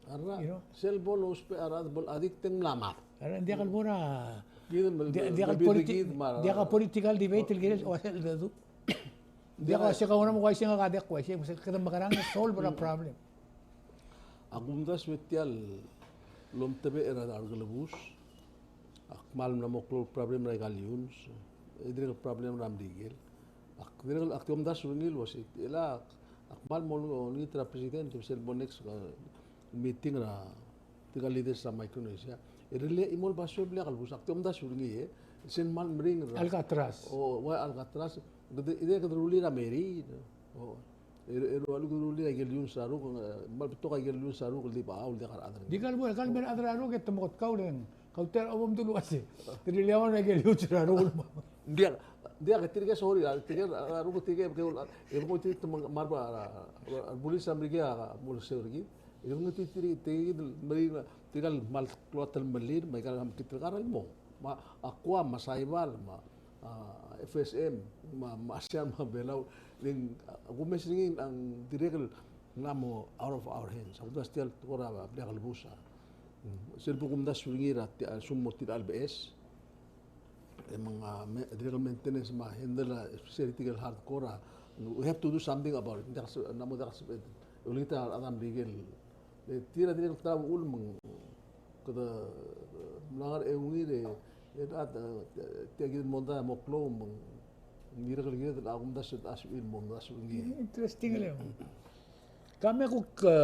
Arra, you know? Sel bo lousbech a rechad el bo el addict e ng mla mad. Arra, ng diak el bo er a, kid el, di-, diak el politi-, kid me a, diak a political debate el kirel, ua sel dedu. Diak a uase kau ngera me uaisei ngak a diak uaisei, uase kede mekerang e solve er a problem. A kumdasu e tia el omtebechel er a rekelebus a kmal mla mo klou el problem er aika el iungs, e dirrek el problem er a Merikel. Ak dirrek el, ak di omdasu er ngii el uase, e le ak kmal mo olengit er a president, sel bo next, uh, meeting er a tirka el leaders er a Micronesia. E rirellii a chimo el basio el blil a kelebus, ak di omdasu er ngii, e. Sel kmal meringel er a Alcatraz. O, ua Alcatraz. Kede, e kede rullii er a Mary. O. E, e, rullii, rullii a ikel iungs er a ruk, e, kmal betok a ikel iungs er a ruk el di bechachau el diak a rechad er ngii. Di kal bo, kal mei a rechad er a ruk e te mo kot kau el ng, kau te er a obomdul uase. Te rirellii a ikel iungs er a ruk. Ng diak, ng diak, tirke, sorry, a, tirke, a, a ruk tirke, ke, e, ko tirke te mo, mar ba, a, a, a, bulis er a Merikel a mo olsiseb er kid. E kede nguu tirke, tirke el meringel, tirka el kmal klou a telemellel, me aika el mekngit el kar el mo. Me a Guam, me a Saipan, me a, a, F S M, me a, me a ASEAN, me a Belau, le ng, a, kumes er ngii a ng dirrek el mla mo out of our hands. A kumdasu tia el tekoi er a blil a kelebus a. Mm. Sel bo kumdasu er ngii er a tia, a lsekum mo tir a lebeches. E me ng, a, me, dirrek el maintenance me a handle, a, especially tirke el hardcore, a, we have to do something about it. Ng diak se, ng mo diak se, e, olengit a rechad er a Merikel. Le tir a dirrek el ta uchul me ng, kede, e, mla ngar er a eungel e, e, a, e, tia kid el mondai a mo klou me ng, ng dirrek el kired el, a, kumdasu, a, sebechir el mo, a, sebechir ngii. Interesting el eung. Ka me kuk, e,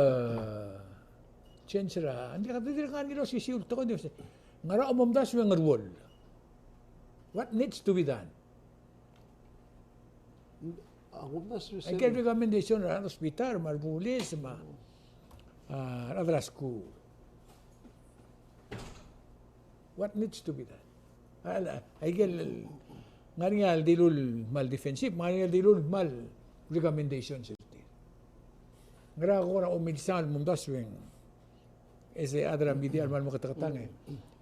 change er a, ng di kede dirk ngar er ngii el osisiu el tekoi, ng di se, ngera a omomdasu e ng ruoll. What needs to be done? A kumdasu e sel, aike el recommendation er a hospital, me a rebulis, me a, a, rechad er a skuul. What needs to be done? A, a, aike el, ngar er ngii a dilu el kmal defensive, ngar er ngii a dilu el kmal recommendation er tir. Ngera kora omilsang el momdasu e ng, e se a chad er a media el kmal meketeketang e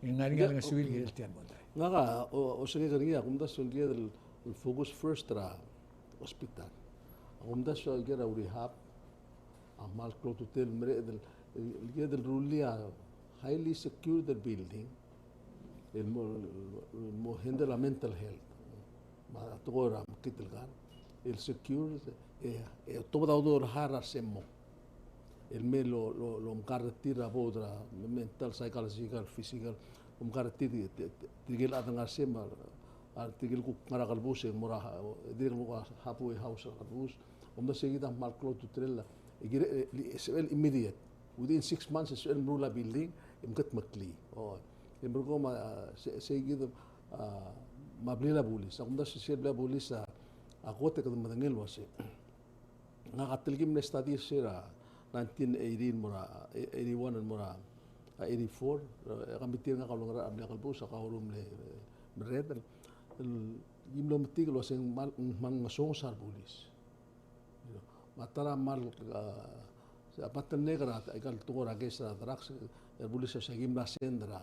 ng ngar er ngii a lengesuir el kirel tia el mondai. Ngak a, o, osengek er ngii a kumdasu el kired el, el focus first er a hospital. A kumdasu el kired a rehab, a kmal klou a ultutelel el mereched el, el, el kired el rullii a highly secured building, el mo, el mo handle a mental health. Me a tekoi er a mekngit el kar, el secure, e, e, tobed a udoud er a sel mo. El me lo, lo, lomekar er tir a bo er a mental, psychological, physical, lomekar er tir, ti-, ti-, tirke el chad el ngar er sei me a, a tirke el kuk ngar er a kelebus e ng mo er a, dirrek el mo er a halfway house er a kelebus. Omdasu e kid a kmal klou a ultutelel, e kirel, e, e sebechel immediate. Within six months, e sebechel el meruul a building, e mkedmeklii. O, e merekong me a, se, sei kid, a, me a blil a bulis. A kumdasu e sel blil a bulis a, a kot e kede medengei el uase. Ngak a telkib el mle study er sel nineteen eighty el mo er a, eighty-one el mo er a, a, eighty-four, e, committee er ngak a ulengerachel er a blil a kelebus, a kau a mle, e, merreder. El, el, kim lometik el uase ng kmal, ng kmal ngesonges a rebulis. Me a ta er a kmal, a, a bottleneck er a, aika el tekoi er a case er a drugs, e rebulis a uase kim mla send er a,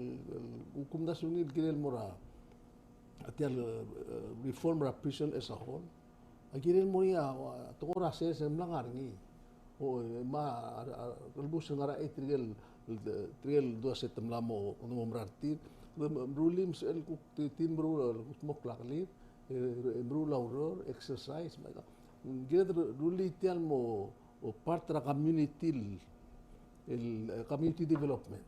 el, el, kumdasu er ngii el kirel el mo er a, a tia el, eh, reform er a prison as a whole. A kirel el mo er ngii a, a tekoi er a sers el mla ngar er ngii. O, e, me a, a, a, kelebus el ngar er a, e, tirke el, el, tirke el dua se te mla mo, mo mera er tir. Me, me, meruul el msa el kuk, ti, ti meruul el kuk mo klakelir, e, meruul a ureor, exercise, me aika. Kired el rullii tia el mo, o, part er a community el, el, eh, community development.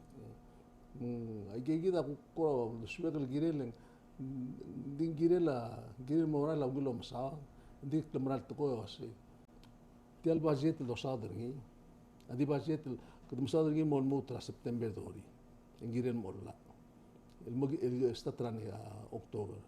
Mm, aike kid a kuk ko, suebek el kirel, mm, ng di kirel a, kirel el mo er a ungil omesaod, ng di klemera el tekoi el uasei. Tia el budget el dosaod er ngii, a di budget el, kede mesaod er ngii el mo lmuut er a September thirty. E ng kirel el mo llach. El mo, el start er a, a, October.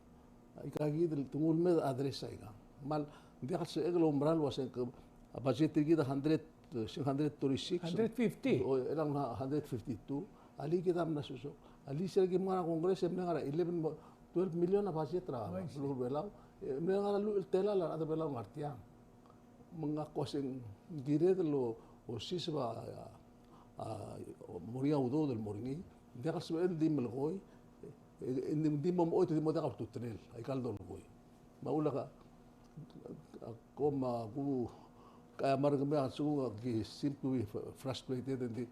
Aika kid el te nguu el me address aika. Me ng diak el sebechek el oumerang el uasei ke, a budget er kid a hundred, eh, sel hundred thirty-six. Hundred fifty. O, e ng hundred fifty-two. Alii kid a mla soso. Alii sel ki ngar er a Congress, e mle ngar er a eleven mo, twelve million a budget er a beluu er a Belau. E mle ngar er a lluich el telael a rechad er a Belau el ngar tiang. Me ngak a kmo se ng kired el o, osiseb a, a, a, mo er ngii a udoud el mo er ngii. Ng diak el sebechel el di melekoi, e, e, ng di mo mechoit e di mo diak a ultutelel, aika el dolekoi. Me a ulak a, a, kom a ku, ka, me a rekemam a lsekum a ki seem to be fr-, frustrated, e ng di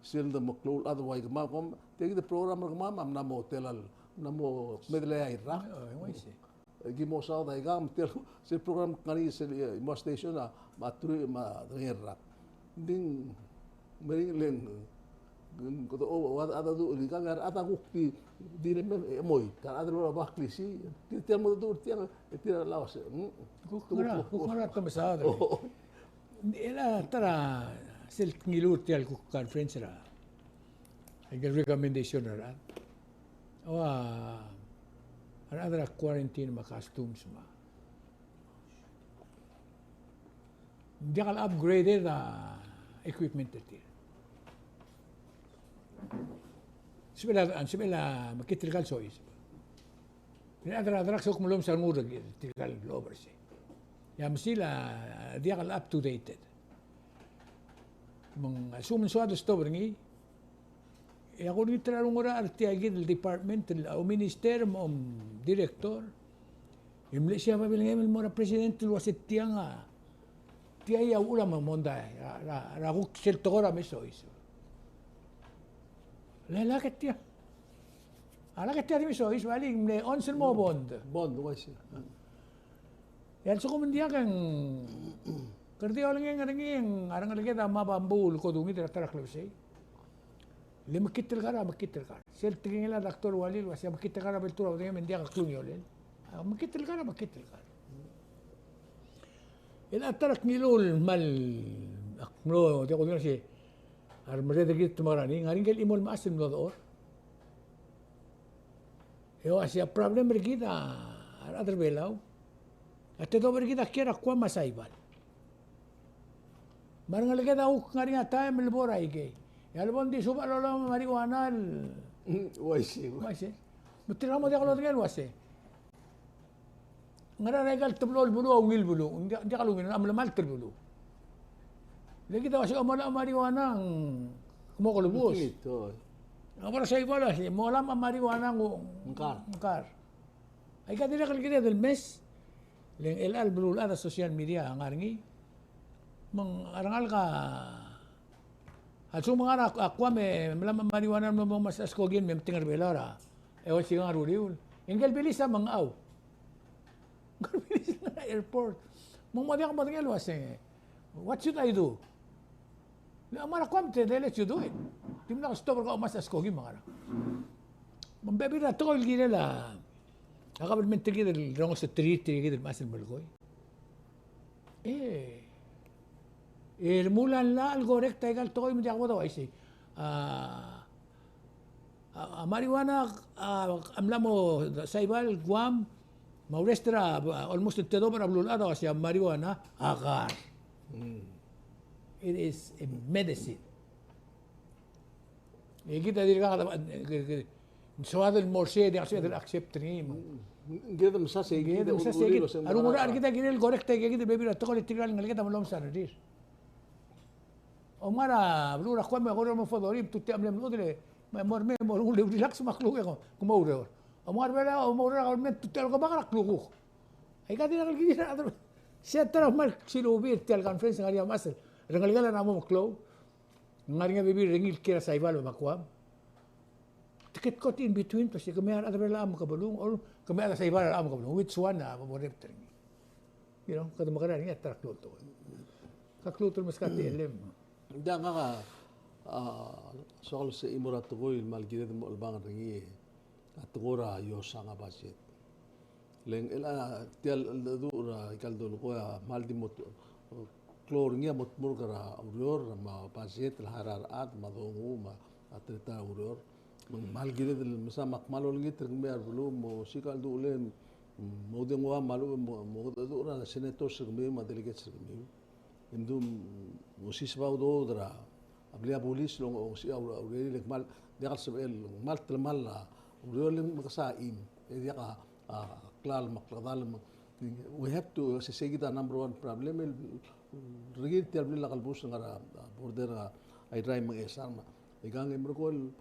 sel de meklou el chad el ua ikemam, kom, tia kid el program er kemam a mla mo telael, mla mo medal a rak. Oh, I see. E ki mo saod aika, me tia el, sel program el ngar er ngii sel, e, mo station a, me a truich, me a, me a rak. Ng di meringel e ng, ng, kede, o, a, a, a, du, di ka, a, a, a kuk di, di le me, e, mo, e, ka, a, a, du, a, ba, klisiich, di tia el mo du, tia, e, tia el uase, mm. Kuk ngar er a, kuk ngar er a te mesaod. O. Ng di el a ta er a sel ngiluu er tia el kuk conference er a, aike el recommendation er a, o, a, a rechad er a quarantine me a customs me a. Ng diak el upgraded a equipment er tir. Sebechel a, sebechel a mekngit tirka el soiseb. Ng di a rechad er a drugs a kuk mlo mesa el nguu er tirka el overseas. E a mesil a diak el up to date. Me ng a lsekum ng soad el stop er ngii, e a kulengit er a rengul er a tia kid el department, el, a, minister, me a director, e mle sei a babilngem el mo er a president el uase tiang a, tia a uchul a mo mondai er a, er a, er a kuk sel tekoi er a me soiseb. Le lak e tia. A lak e tia di me soiseb, alii, mle ons el mo bond. Bond, uaisei. E a lsekum ng diak e ng, kede di olengeng er ngii e ng a rengeleked a mla bambuu el kodungit er a ta er a klebesei. Le mekngit el kar a mekngit el kar. Sel tekingel a doctor Walil el uase a mekngit el kar a bo el tur a bedengem e ng diak a klungiolel. A mekngit el kar a mekngit el kar. El a ta er a kngiluu el kmal, ak mlo, diak kudengei el uase a remerreder er kid el te mekerang, ng ngar er ngii el chimo el mechas el mlo dechor. E uase a problem er kid a rechad er a Belau a tedobech er kid a kiei er a Guam me a Saipan. Me a rengeleked a kuk ngar er ngii a taem el bo er aikei. E a lebo ng di suub a lolam a marijuana el. Mm, uaisei. Uaisei. Me tirka a mo diak lodengei el uase, ngera er aika el teblo el beluu a ungil beluu, ng diak, ng diak lungil, a melemalt el beluu. Le kid a uase a mo olam a marijuana ng mo kelebus. Ng kid, oi. A bo er a Saipan a uase, mo olam a marijuana ng, ng kar. Ng kar. Aika dirrek el kired el mes, le ng chelecha el beluulechad a social media a ngar er ngii. Me ng a rengalek a A lsekum ng ngar er a Guam e mla me a marijuana el mo omes a skoki el me mtengel er a Belau er a, e ua se ngar er a uriul. E ngike el bilis a mengchau. Ngike el bilis a ngar er a airport. Me ng mo diak modengei el ua se, what should I do? Le ng ngar er a Guam te, they let you do it. Dimlak stop er kau el omes a skoki me a ngerang. Me ng bebil er a tekoi el kirel a, a government er kid el rongeseterir tirke kid el mechas el melekoi. E, e remuul a llach el correct aika el tekoi me ng diak bo de uaisei. A, a, a marijuana a, a mla mo saibal Guam, me a urrest er a, a, almost te dobel er a beluulechad a uaisei a marijuana a kar. Mm. It is a medicine. E kid a dirkak, e, e, e, soad el mo er sei, e diak sebeched el accept er ngii me. Ng kid a mesa sei, ng kid a mesa sei, kid a rungul er kid a kirel el correct aika kid el bebil er a tekoi el tirka el ngeleked a mlo mesa er tir. Omngar a beluu er a Guam me a kora mo fodori, tutia mle mludel, me mo er me, mo er ngii el relax me a kluk e ko, ko mo oureor. Omngar a Belau, mo oureor a government, tutia el kebak er a klukuk. Aika dirrek el kid a, se a ta er a kmal silubii er tia el conference, ngar er ngii a mechas el rengelekel a mo meklou. Ngar er ngii a bebil er ngii el kiei er a Saipan me a Guam. Te get caught in between, te uase kemiu a rechad er a Belau a mekebelung, or kemiu a rechad er a Saipan a mekebelung. Which one a bo rebet er ngii? You know, kede mekerang er ngii a ta er a klou el tekoi. Ka klou el meskau a telem. Ng diak, ngak a, a, soak el se el mo er a tekoi el kmal kired el mo chelebangel er ngii, a tekoi er a iosang a budget. Le ng chelecha tia el cheldecheduch er aika el dolekoi a kmal di mo klou er ngii a mo dmurk er a ureor me a budget el hire a rechad me a dongu me a teletael a ureor. Me ng kmal kired el mesa me ak kmal olengit er kemiu a rebeluu me osiik a chelduchelem, mm, mo oudengua me a lechub e mo, mo cheldecheduch er a senators er kemiu me a delegates er kemiu. E mdu, mm, osiseb a udoud er a blil a bulis el ongesechii a urerir, e le kmal diak el sebechel, kmal telemall a ureor, le ng mekesai a chim, e diak a, a klalo me a klekedalem. We have to, se, se kid a number one problem el rekil tia el blil a kelebus el ngar er a, a, border er a Irrai me a Ngchesar me. Ikang e merekong el,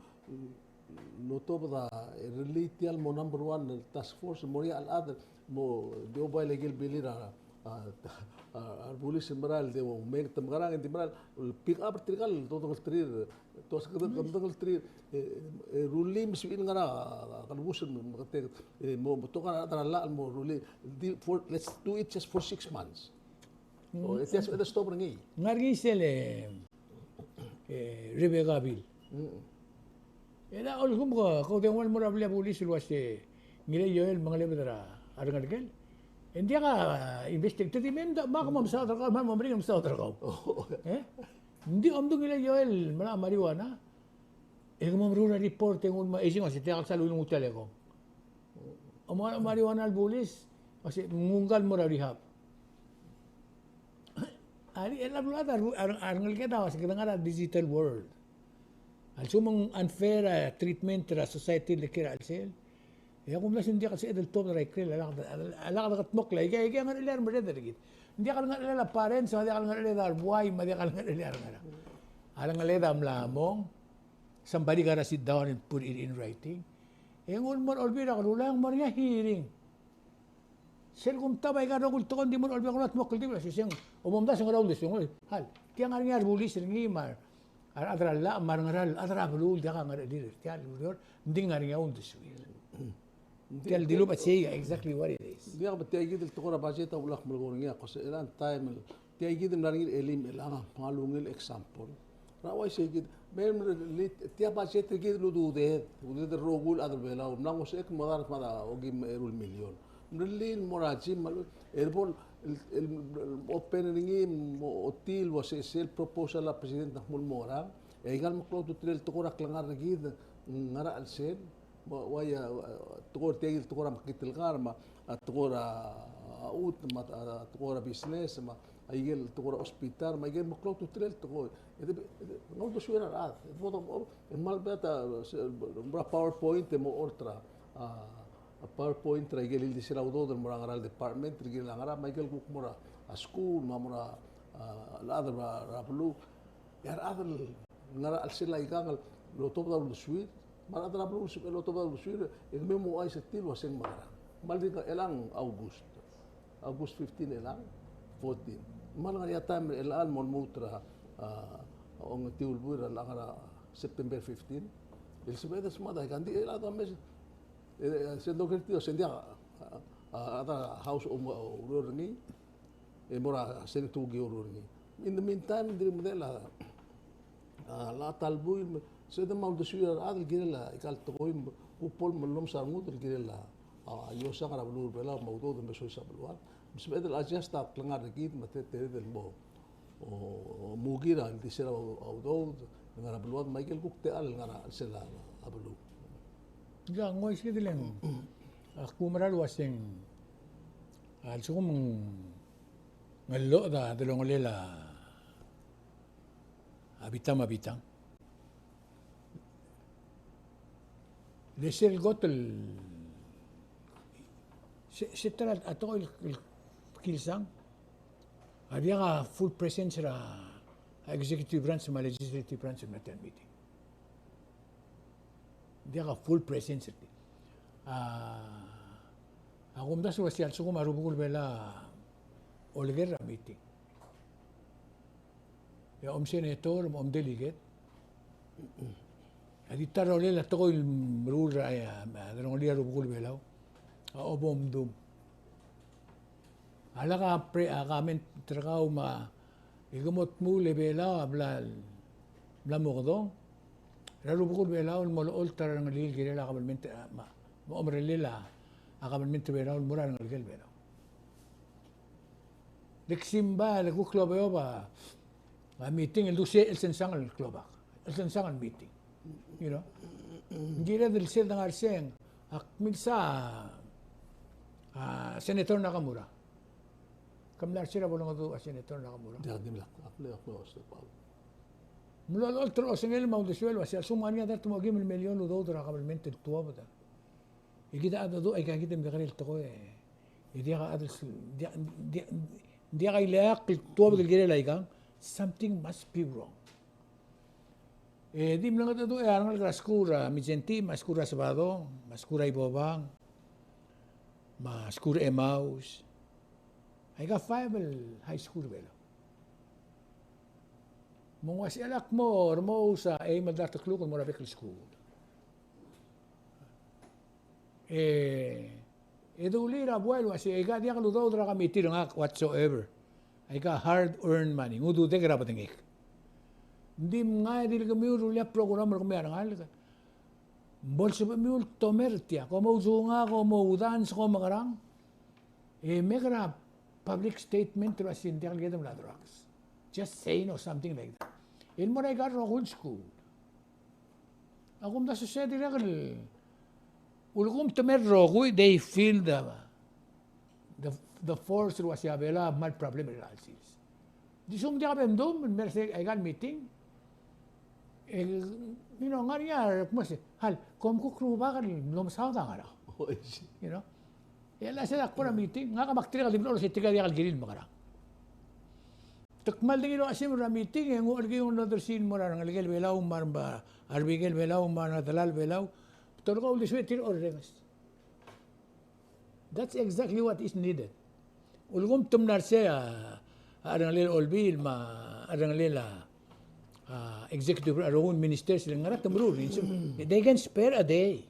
el otobed a, e rullii tia el mo number one el task force, mo er ngii a chad el mo di oba el ikel bilir a, a, a, a rebulis el merael, di mei, te mekerang e ng di merael el pick up er tirka el dodengelterir, to se kede, dodengelterir, e, e rullii me sebechir el ngar er a, a, kelebus el meketeket, e mo, mo betok a rechad er a llach el mo rullii, di for, let's do it just for six months. O, e tia el stop er ngii. Ngar er ngii sel, e, e, Rebecca Bill. Mm. E a lsekum ke, ke oudengua el mo er a blil a bulis el uase ngilai a Joel me a ngelebed er a rengelekel, e ng diak a investigate, te di me mdak, me ak mo mesaod er kau, me ak mo meringel el mesaod er kau. Oh. E? Ng di, omdu ngilai a Joel el melai a marijuana, e ke mo meruul a report e nguu el mo, e isei ng uase tia el sal ulengutel e kong. Omngar a marijuana el bulis, uase nguu ngka el mo er a rehab. A ri, el a beluad a re, a re, a rengeleked a uase kede ngar er a digital world. A lsekum ng unfair a treatment er a society el kiei er a chelsel, e a kumdasu e ng diak el sebeched el tuobed er a ikrel a lak, a lak dekedmokl a ike, ike a ngerechelel a remerreder er kid. Ng diak el ngerechelel a parents, me a diak el ngerechelel a rebuai, me a diak el ngerechelel a rengerang. A rengeleked a mla mong, somebody gotta sit down and put it in writing. E nguu el mo er a Olbiil er a Kelulau, mo er ngii a hearing. Sel kumtab aika el rokui el tekoi, ng di mo er a Olbiil er a Kelulau el mo kldibel a sesei, omomdasu e ngera uldesuir. Hal, tia ngar er ngii a rebulis er ngii me a rechad er a llach me a rengeral chad er a beluu el diak a ngerechelir er tia el ureor, ng di ngar er ngii a uldesuir. Tia el dilubech a sei, exactly what it is. Ng diak, me tia kid el tekoi er a budget a ulak melekoi er ngii a kose, e a taem el tia kid el mla er ngii el chelim el ngar er ngii a ungil example. Er a uaisei kid, me, me, tia budget er kid el ududed, ududed el rokui el chad er a Belau, mla ngosechek el mo dart me a okeim me a eru el million. Mrellii el mo er a gym, me a lechub, e bo el, el, el open er ngii, mo ochotii el uase sel proposal a president a kmo ng mo ngerang, e aika el meklou a ultutelel el tekoi er a klengar er kid, ngar er a chelsel, me a uaia, tekoi er tia kid el tekoi er a mekngit el kar, me a tekoi er a, a, chutem, me a, a, tekoi er a business, me a ikel tekoi er a hospital, me a ikel meklou a ultutelel el tekoi. E de, e de, ng uldesuir a rechad. E de bo, e ng kmal beot a, se, mo er a PowerPoint, e mo ocholt er a, a, a PowerPoint er a ikel ildisel a udoud el mo er a ngera el department, el kirel a ngera, me a ikel kuk mo er a, a, school, me a mo er a, a, rechad er a, er a beluu. E a rechad el ngar er a chelsel a ikang el otobed a uldesuir, me a rechad er a beluu el sebechel el otobed a uldesuir, e kemiu mo ouchais er tir el uase ng mekerang. Kmal di chelechang August. August fifteen chelechang, fourteen. Kmal ngar er ngii a taem el chelechang el mo lmuut er a, a, ongetiu el buil er a ngar er a September fifteen. El sebeched el smad a ikang, ng di el chad a mes, e, e, sel doker er tir, se ng diak a, a, a, a house a oureor er ngii, e mo er a Senate a oureor er ngii. In the meantime, ng di medechel a, a, a ta el buil, me, se de mo uldesuir a rechad el kirel a ikal tekoi, me, kuk bo el mellomes a rengud el kirel a, a, iosang er a beluu er a Belau, me a udoud el mesois a beluad. Me sebeched el adjust a klengar er kid, me te, te, te, mo, o, mo kid a ildisel a udoud el ngar er a beluad, me a ikel kuk techall el ngar er a chelsel a beluu. Ng uaisei kid el, a, kumerang el uaseng, a, a lsekum ng, ng lloched a delongelel a bitang me a bitang. Le sel kot el, se, se ta er a tekoi el, el kilsang a diak a full presence er a executive branch me a legislative branch er a meeting. Diak a full presence er tir. A, a kumdasu el uasei a lsekum a rubekul Belau a oleker er a meeting, e a om senator, me a om delegate, a di ta er a rolel a tekoi el meruul er a, a, a delongelir a rubekul Belau a obo mdung. A lak a pre-, a comment er kau me a, e ke mo dmu el Belau a bla, bla mokedong er a rubekul Belau el mo olecholt a rengelekel el kirel a kabelment, a, me a, me a omerellel a kabelment er a Belau el mo er a rengelekel Belau. Dek simbai el kuk klou a beob a meeting el duse el sensang el klobak, el sensang el meeting. You know? Ng kired el sel dengar er sei, ak milsa a Senator Nakamura. Ke mla er sei er a bo lengedecheduch a Senator Nakamura? Diak, dimlak, ak mle, ak mle ousbech. Mlo olecholt er a osengel me a uldesuel el uasei a lsekum ng ngar er ngii a dart me a okeim el million el udoud er a kabelment el tuobed, e kid a cheldecheduch, aika kid a mekekerei el tekoi. E diak a chad el, diak, diak, diak a ileakl el tuobed el kirel aikang, something must be wrong. E di mlengedecheduch e a rengalek er a skuul er a Mindszenty, me a skuul er a Sabado, me a skuul er a Ibobang, me a skuul er a Emmaus. Aika five el high school er a Belau. Me ng uasei a lak mo remous a eim el dart el kluk el mo er a bek el skuul. E, e dulii er a buai el uasei, aika diak ludoud er a committee er ngak whatsoever. Aika hard earned money, ng ududek er a bedengek. Ng di mngai e di le kemiu el rullii a program er kemiu a rengalek. Bo lsebechemiu el tomer er tia, kom ousungak, kom oudance, kom mekerang. E make er a public statement el uasei ng diak el kede mla drugs. Just saying or something like that. El mo er aika el rokui el skuul. A kumdasu e sei a dirrek el, ulekum te mei el rokui, they feel the, the, the force el uasei a Belau a kmal problem er a chelsel. Di sum diak a bem dum, el mei er sei aika el meeting. El, you know, ngar er ngii a, kmo sei, hal, kom kuk rubak el mlo mesaod a ngerang. Oh, I see. You know? E a lsal a kbo er a meeting, ngak a mak tirka el di mlo er sei, tirka diak el kirir el mekerang. Te kmal di ngilai a simer er a meeting, e ng ua el kid el odersii el mo er a rengelekel Belau, me a re, a rebekel Belau, me a re delal Belau. Te oleko uldesuek tir a orrenges. That's exactly what is needed. Ulekum te mla er sei a, a rengelel Olbiil, me a rengelel a, a executive, a rokui el ministers, el ngar er ngii a te meruul er ngii. They can spare a day.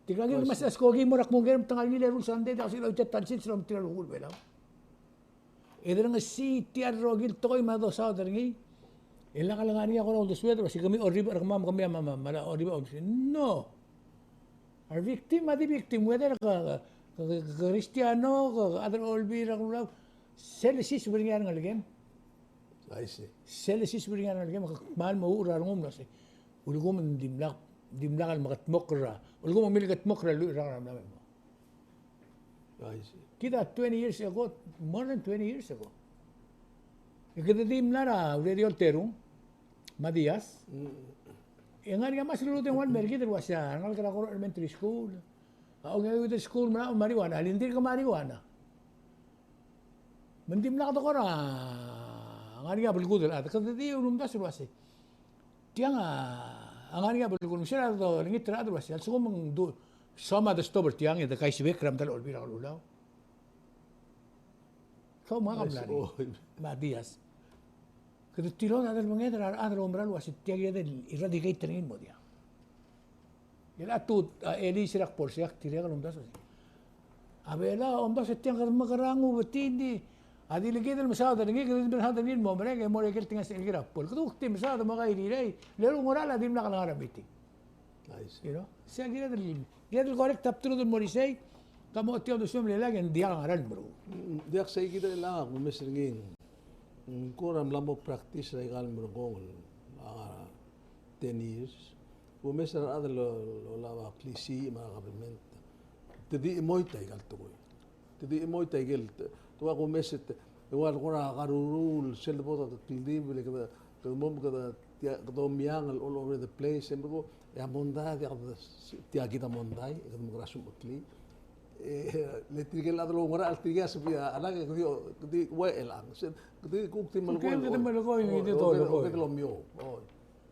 Tirka el kid el mesa skoki el mo er a kmo ng ker me te ngar er ngii el eru el Sunday, e diak sel oitii a ta el sils el mo er tir a rokui el Belau. E de rengesii tia el rokui el tekoi me a dosaod er ngii. E lak lengar er ngii a kora uldesued el uasei kemiu a orribek er kemam, kemiu a mla, mla, mla orribek a uldesued. No. A re victim a di victim, whether ke, ke, ke, ke Kristiano, ke, ke chad er a Olbiil er a Kelulau. Sel lesiseb er ngii a rengelekem. I see. Sel lesiseb er ngii a rengelekem, ke kmal mo uchul er a rengum el uasei, ulekum ng dimlak, dimlak el mekedmokl er a, ulekum ng mle kedmokl er a lluich el rak er a mla me mo. I see. Kid a twenty years ago, more than twenty years ago, e kede di mla er a ureor el terung me a Diaz. Mm. E ng ngar er ngii a mas luludengua el mer kid el uasei a rengalek er a Koror Elementary School a ongeuid el skuul me a marijuana, a le ng dirk marijuana. Me ng dimlak de kora ngar er ngii a belkul el chad, kede di ulemdasu el uasei, tiang a ngar er ngii a belkul, me se er a dolengit er a chad el uasei a lsekum ng du, soam a de stop er tiang e de kaisbech er a medal a Olbiil er a Kelulau. Kau me ngak a mla er ngii. Me a Diaz. Kede tilobed a delmenged er a rechad el oumera el uase tia kired el eradicate er ngii el mo diak. E a tu, a, elii se er a kbo er sei, ak dirrek el omdasu. A Belau a omdasu e tiang, kede mekerang, ng betii, ng di, a di le kid el mesaod er ngii, kede di mesaod er ngii el mo merek, e mo er a ikel tengasech el kirel a bol. Kede kuk di mesaod e mo kairirai, le a ungil er a chad a dimlak lengar er a meeting. I see. You know? Sei a kired el, kired el correct a bdelud el mo er isei, ka mo tia uldesuem el lak e ng diak a ngerang el meruul. Mm, diak, sei kid el, a, kumes er ngii. Mm, kora mla mo practice er a ikal merekong el, a, ten years. Kumes er a rechad el, el, el, a klisiich me a government. Te di chemoit a ikal tekoi. Te di chemoit a ikel, te, te ua kumes e te, e ua kora karuruul, sel debo de kldibel, kede, kede mo, kede, tia, kede omeang el all over the place, e merkong, e a mondai a diak de, tia kid a mondai, e kede mekerang a sumecheklii. E, le tirke el chad el oungerachel, tirke a sebechir a, a lak, e kede, kede ua chelechang. Se, kede kuk di melekoi, kede melekoi, o, kede o, o, kede omiou. O.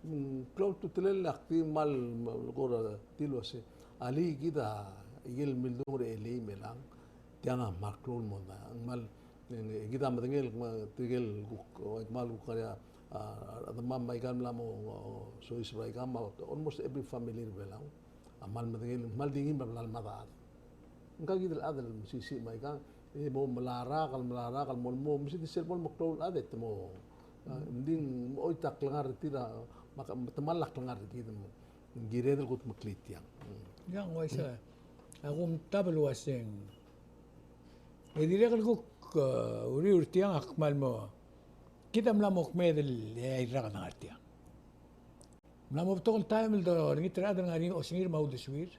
Mm, klou a ultutelel, ak di kmal, kmal kora tir el uase, alii, kid a ikel mildung er a elii me a elang, tiang a kmal klou el mondai. Ng kmal, e, kid a medengei el kmal, tirke el kuk, o, kmal kuk ngar er ngii a, a, a rechedemam me aikang el mla mo, o, soiseb er aikang me a, almost every family er a Belau a kmal medengei el kmal di ngii me a bla lemad a chad. Ngka kid el chad el mesisiich me aikang, e mo melarak el, melarak el mo, mo, mesisiich el mo, mo klou el chad e te mo, a, ng di ng oit a klengar er tir a, me te kmal a klengar er kid me ng kired el kudmeklii tiang. Mm. Ia, ng uaisei. A kumtab el uaseng, e dirrek el kuk, e, uriul er tiang a kmal mo, kid a mla mo kmeed el, e, airaked er tiang. Mla mo betok el taem el dorengit er a chad el ngar er ngii a osengir me a uldesuir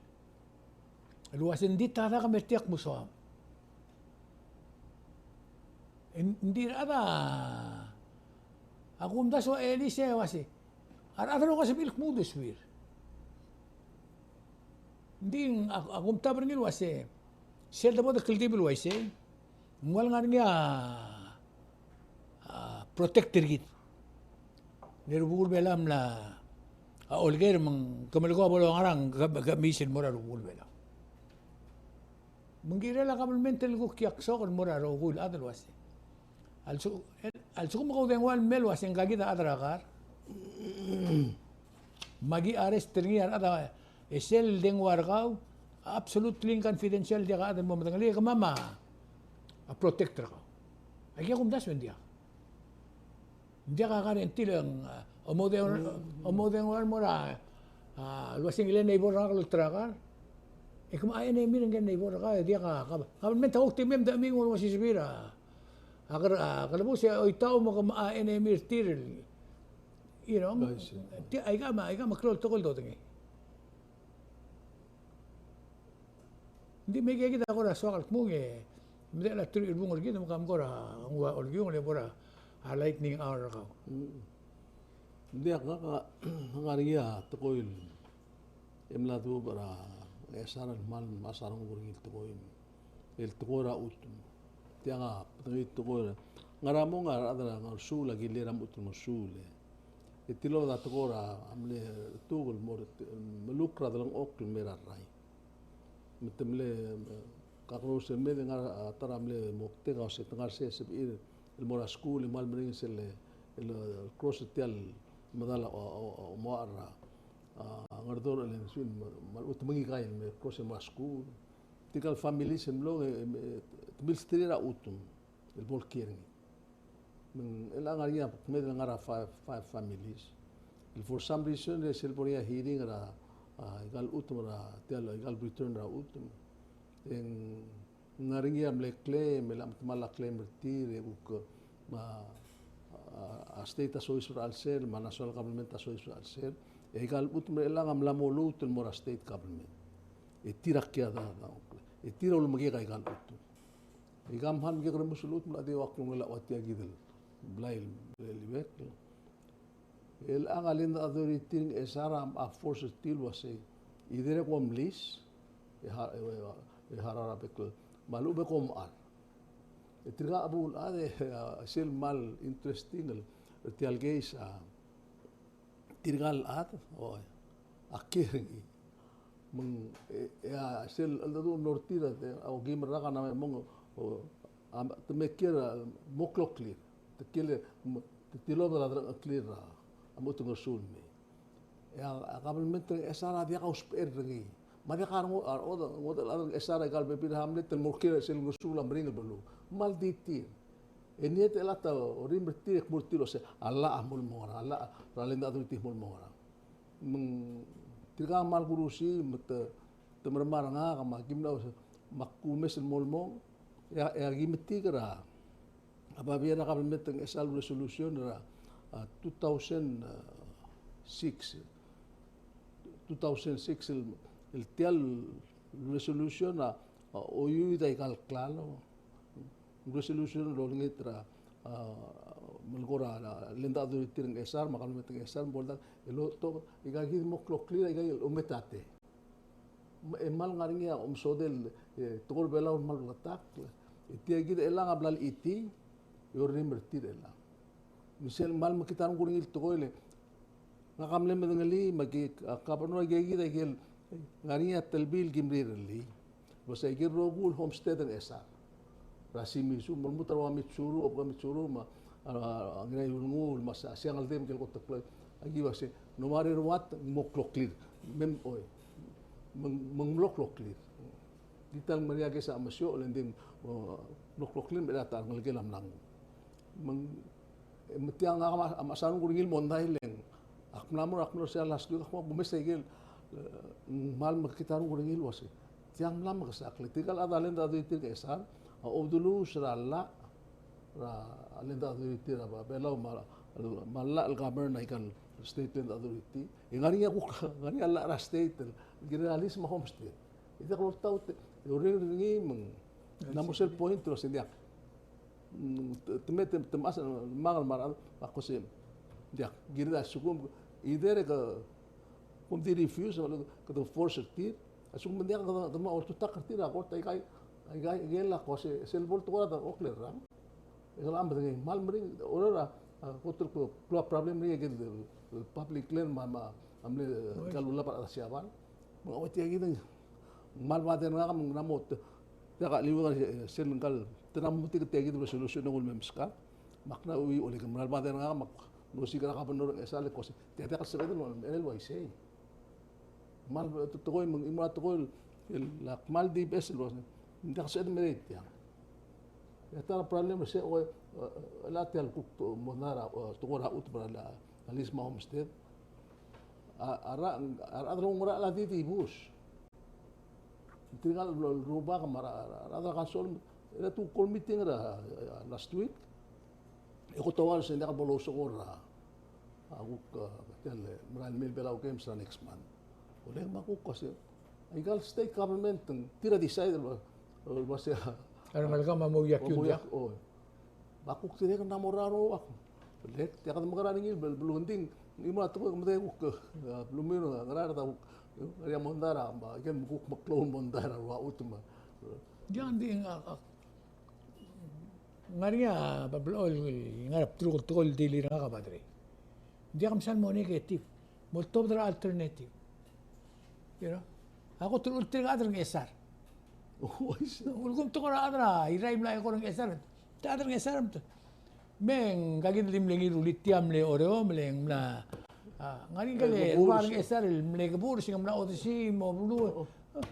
el uase ng di ta dak me er tia kmo soam. Ng di a rechad a kumdasu e elii se uase a rechad a loko sebechir el kmo uldesuir. Ng di a, a kumtab er ngii el uase sel debo de kldibel el uaisei. Ng ua le ngar er ngii a, a, protect er kid. Le rubekul Belau a mla, a, oleker me ng, ke melekoi a bo longerang, ke, ke mei sel mo er a rubekul Belau. Me ng kirel a kabelment el kuk kiaksok el mo er a rokui el chad el uase, a lsekum, a lsekum ke oudengua el mei el uase ngka kid a chad er a kar, me aki arrest er ngii a rechad a, e sel dengua er kau, absolutely confidential, diak a chad el mo medengelii, e kemam a protect er kau. Aika kumdasu e ng diak. Ng diak a guarantee el, a, omoudengua, omoudengua el mo er a, a, el uase ngike el neighbor er ngak el olterau a kar, e kemam a enemy er ngike el neighbor er kau, e diak a, ka, kabelment a kuk di mei me de mei el uase sebechir a, a ker, a, kelebus e oitau me kemam a enemy er tir el, you know, I see. Tia, aika me, aika me a klou el tekoi el dodengei. Ng di me aika kid a kora soak el kmung e medechel a teruich el bung er kid me kam kora nguu a olkiung e bo er a lightning hour er kau. Mm. Ng di ak ngak a ngar er ngii a tekoi el mla duubech er a Ngchesar el kmal mechas a renguk er ngii el tekoi el tekoi er a chutem. Tiang a bedengir el tekoi er a, ngara mong a rechad er a Ngersuul a kirir a mechut el Ngersuul e, e tilobed a tekoi er a mle retuk el mo er, meluk er a delengchokl el mei er a rrai. Me te mle, e, kakerous el mei e ngar, a, ta er a mle moktek a uase te ngar er sei e sebechir el mo er a skuul e kmal meringel sel, el, el cross er tia el medal a, a, a, omoachel er a, a, Ngerdor el Ensuin, me, me a lechub e te mengikai el me cross el mo er a skuul. Tirka el families el mlo, e, e, te milsterir a chutem el bo el kiei er ngii. Me ng chelechang a ngar er ngii a kmeed el ngar er a five, five families el for some reason e sel bo er ngii a hearing er a, a, ikal chutem er a, tia el, ikal return er a chutem, e ng ngar er ngii a mle claim, e le metemall a claim er tir, e kuk, me a, a, a state a soiseb er a chelsel, me a national government a soiseb er a chelsel, e ikal chutem er chelechang a mla mo lmuut el mo er a state government. E tir a kiei a, e tir a ulemekeek a ikal chutem. Ika me ng mekekerei el mo sel chutem el di ua klungel a ua tia kid el blai el mlelibek. Chelechang a land authority er Ngchesar a force er tir el uasei, either e kom lease, e ha-, e, e harau er a bek el, me a lechub e kom chad. E tirka a bo el chad e, a, sel kmal interesting el, er tia el case a, tirka el chad, o, a kiei er ngii. Me ng, e, e, a, sel cheldecheduch el mlo er tir a, te, a, okeim el rak a mla me mong, o, a, te me kiei er a, mo kloklir. Te kiei el, mo, tilobed er a delengcheklir a, a lmuut el ngersuu el mei. E a, a kabelment er a Ngchesar a diak a usbechel er ngii. Me a diak a rengo-, a rengodech, ngodech el chad er a Ngchesar er aika el bebil er a hamlet el mo er tir er sel ngersuu el meringel el beluu. Kmal di tir. E ngii a chad el ta orrimel er tir e kmo er tir el uasei, a llach a kmal mo ngerang, a llach er a Land Authority a kmal mo ngerang. Me ng tirka a kmal kurusii, me te, te mermang er ngak, me aki mla, me ak kumes el mo el mong, e a, e aki metik er a, a babier er a kabelment er a Ngchesar el resolution er a, a, two thousand six. Two thousand six el, el tia el resolution a, a, oiuid aika el klalo. Resolution el olengit er a, a, melekoi er a, a, Land Authority er a Ngchesar, me a kabelment er a Ngchesar, me bo el dang, el oltobed, aika kid mo kloklir, aika el ometate. Me, e kmal ngar er ngii a omesodel, e, tekoi er a Belau el kmal bleketakl, e tia kid el chelechang a bla lechitii, e orrimel er tir el chelechang. Me sel kmal mekngit a renguk er ngii el tekoi el, ngak a mle medengelii, me aki, a, governor a ki, kid a ki el, ngar er ngii a telbiil el kim rirellii. Bo se aike el rokui el homestead er a Ngchesar er a Shimizu, me lmuut er a ua Mitsuru, obek a Mitsuru, me a, a, a Ngiraiulengul, me a Siangeldeb, me aike el kot el klou. Aki uase, no matter what, ng mo kloklir. Me ng, oi. Me ng, me ng mlo kloklir. Di ta el mera el kesa a mesioch, le ng di, o, mlo kloklir, me a ta el ngelekel a mla nguu. Me ng, e, me tiang a, a, a mechas a renguk er ngii el mondai le ng. Ak mla mo, ak mla mo er sel last week, ak mo kumes aike el, e, ng kmal mekngit a renguk er ngii el uase. Tiang mla mekesakl, tirka el chad er a Land Authority er a Ngchesar, a obdulus er a llach, er a Land Authority er a Belau me a, me a llach el govern er aika el State Land Authority. E ngar er ngii a kuk, ngar er ngii a llach er a state, el kirel a lease me a homestead. E diak loltaut, e orrenges er ngii me ng, ng mo sel point el uase ng diak. Mm, te, te me, te, te mechas, me a, me a, me a, me a kose, diak, kirel a lsekum, either ke, kom di refuse, me a lsekum ke di force er tir, a lsekum ng diak, ke di, ke di mo oltutakl er tir er a kort, aika, aika, aika el kose, sel bo el tekoi er a, a oklerrang. E ke locha medengei, kmal meringel, oroid er a, a, kot el klou, klou a problem er ngii, aike el, el public land, me a, me a, a mle, aika el ulab er a Siabal. Me ng ua tia kid, ng kmal bother er ngak me ng mla mo te, tia ka liuekl er sel ngkal, te mla mo metik tia kid el resolution el nguu el me meskak. Me ak mla ui, ole, ke mla bother er ngak me ak mlo osiik er a governor er a Ngchesar el kmo se, tia, tia diak el sebeched el, el uaisei. Kmal te, tekoi me ng, ng mla tekoi el, el, a kmal di beches el uase, ng diak el sebeched el merei tiang. E a ta er a problem er sei, e, e, e, a tia el kuk to, mondai er a, e, tekoi er a chutem er a, a lease me a homestead. A, a rechad, a rechad el oungerachel a di dibus. Tirka el, el rubak me a re, re, rechad er a council, e a tuu el call meeting er a, e, last week. E kot el uase ng diak bo lousekool er a, a kuk, e, tia el, e, merael mei el Belau Games er a next month. Ole, me a kuk uase, aika el state government, ng tir a decide el, el uase, a rengalek me a mo iak, mo iak, o. Me a kuk tirke ng mla mo er a rubak. Le, tia kede mekerang er ngii el beluu, ng di, ng mo er a tekoi, kede kuk, e, beluu me ng ngera er a kuk, e, ngar er ngii a mondai er a, me, aike el kuk meklou el mondai er a rua chutem. Diak, ng di, a, a, ngar er ngii a, a, blechoel, ngar er a bdeluk el tekoi el dilu er ngak a padre. Ng diak msal mo negative. Mo oltobed er a alternative. You know? A kot el ua tirka el chad er a Ngchesar. Oh, I see. Ulekum tekoi er a chad er a Irrai el mla eko er a Ngchesar. Te chad er a Ngchesar, me te. Me ngka kid el di mle ngii el rullii tia el mle Oreor, me le ng mla, a, ngar er ngii a, e, keburs, rubak er a Ngchesar el mle keburs, e ng mla odesii, mo beluu. Oh, oh.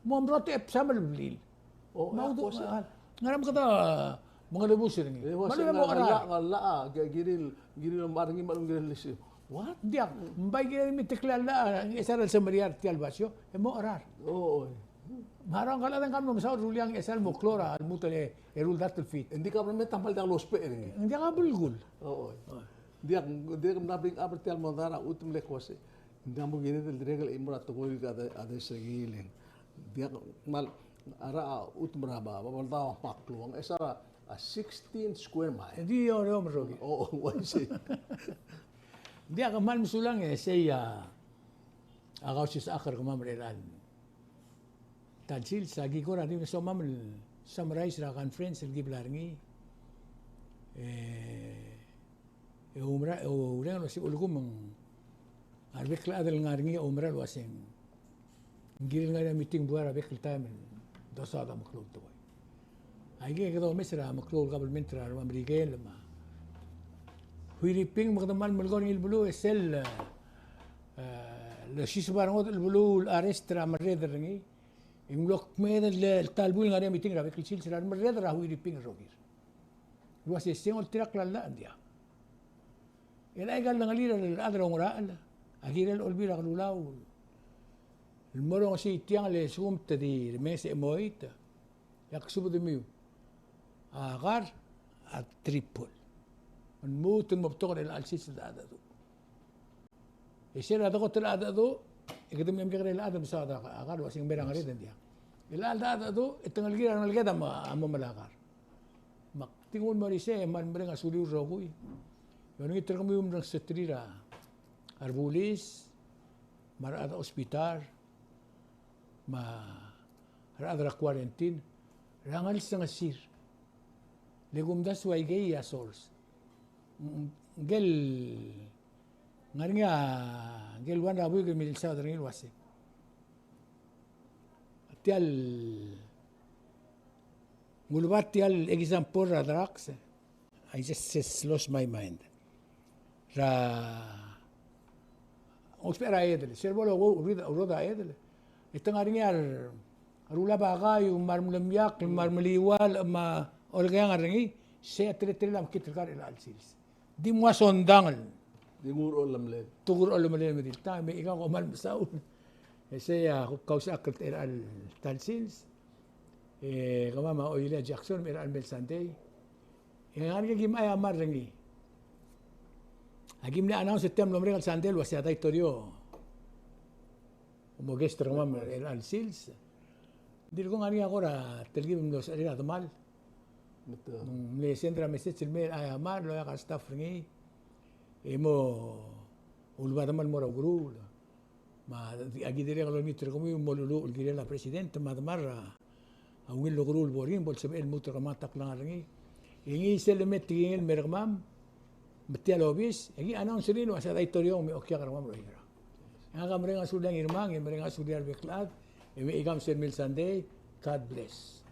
Mo mrotek e bsamel el blil. O, me a udu, a, ngera me kede mengelebus er ngii. E, me a lebo mo cherar. Ngera, ngera, a, ki-, kirir, kirir me a rengii me a lebo kirir el lisi. What? Diak, ng bai kirir me te klalo a, e, Ngchesar el semeriar tia el basio, e mo cherar. O, o. Me a rengkal a dang kmal mesaul el rullii a Ngchesar el mo klou er a lmuut el, e, eru el dart el fit. Ng di ka mle me ta kmal diak lousbech er ngii. Ng diak a belkul. O, o. Diak, diak mla bring up er tia el mondai er a chutem el kmo se. Ng diak mo kired el dirrek el chimo er a tekoi el kede, a, address er ngii el Diak kmal, a rechad a chutem er a Babeldaob a kmal klou, e se er a sixteen square mile. Di Oreor me a rokui. O, o, uaisei. Diak, kmal mesulang e sei a, a Kausisechakl er kemam er chelechang. Ta el sils, aki kora di me somam el summarize er a conference el ki bla er ngii. E, E oumera, e oureng el uasei ulekum ng, a rebek el chad el ngar er ngii a oumera el uasei ng kirel ngar er ngii a meeting buai er a bek el taem el dosaod a meklou el tekoi. Aike kede omes er a meklou el government er a Merikel me a Huiriping me kede mal melekoi er ngii el beluu, e sel, e, e, le siseb a rengodech el beluu el arrest er a merreder er ngii. E ng mlo kmeed el ta el buil ngar er ngii a meeting er a bek el sils er a remerreder er a Huiriping el rokir. El uase se ng oltirakl a llach, ng diak. El aika el dengelii er a rechad er a Oungerachel a kirel Olbiil er a Kelulau el mo rongesii tiang el lsekum te di remenges e chemoit, e ak subedemiu a kar a triple. Me ng lmuut el mo betok er chelecha el sils el dechachedecheduch. E sel dekot el dechachedecheduch, e kede mle mekekerei el chad el mesaod a kar el uase ng mei er a ngerel, ng diak. El chad el dechachedecheduch, e te ngelekir a rengeleked a mo, a mo melai a kar. Me ak di nguu el mo er isei e kmal mereng a suliu el rokui. E olengit er kemiu el omrengeseterir a rebulis, me a rechad er a hospital, me a rechad er a quarantine, er a ngelsengesir. Le kumdasu aikei a source. Ng, ngike el ngar er ngii a, ngike el one er a buik el milsaod er ngii el uase, tia el ngulbat tia el example er a drugs, I just, just lost my mind. Er a, ng ousbech er a edel, sel bo lorroad a edel, e te ngar er ngii a re, a rulab a kaiu, me a remlemiakl, me a remeliual, me a olekeang er ngii, sei a teletelel a mekngit el kar er chelecha el sils. Di mo ua sondangel. Di nguu er a olemelel. Di nguu er a olemelel me di le tang, me aika kom kmal mesaul. E sei a kuk kausechakl er chelecha el ta el sils. E kemam a Oilei Jackson, me er chelecha el mei el Sunday, e ngar er ngii a kim IMR er ngii. A kim mle announce er tia el mlo merek el Sunday el uase a daitorio a mo guest er kemam er chelecha el sils. Ng di le kuk ngar er ngii a kora telkib el mlo sechelir a demal. Ng mle send er a message el mei er a IMR el oeak a restaff er ngii e mo uleba a demal el mo er a ukeruul. Me a, aki dirrek el olengit er kemiu el mo luluuch el kirel a president me a demal er a ungil el ukeruul el bo er ngii, bo lsebechel el lmuut er kemam a ta el klengar er ngii. E ngii sel lemei a tekingel el mer kemam, me tia el obis, e aki announce er ngii el uase a daitorio a mo okiak er kemam er a Oingerang. E ngak a mereng a suliu a Ngirmang, e mereng a suliu a rebek el chad, e me aikam sel mei el Sunday, God bless.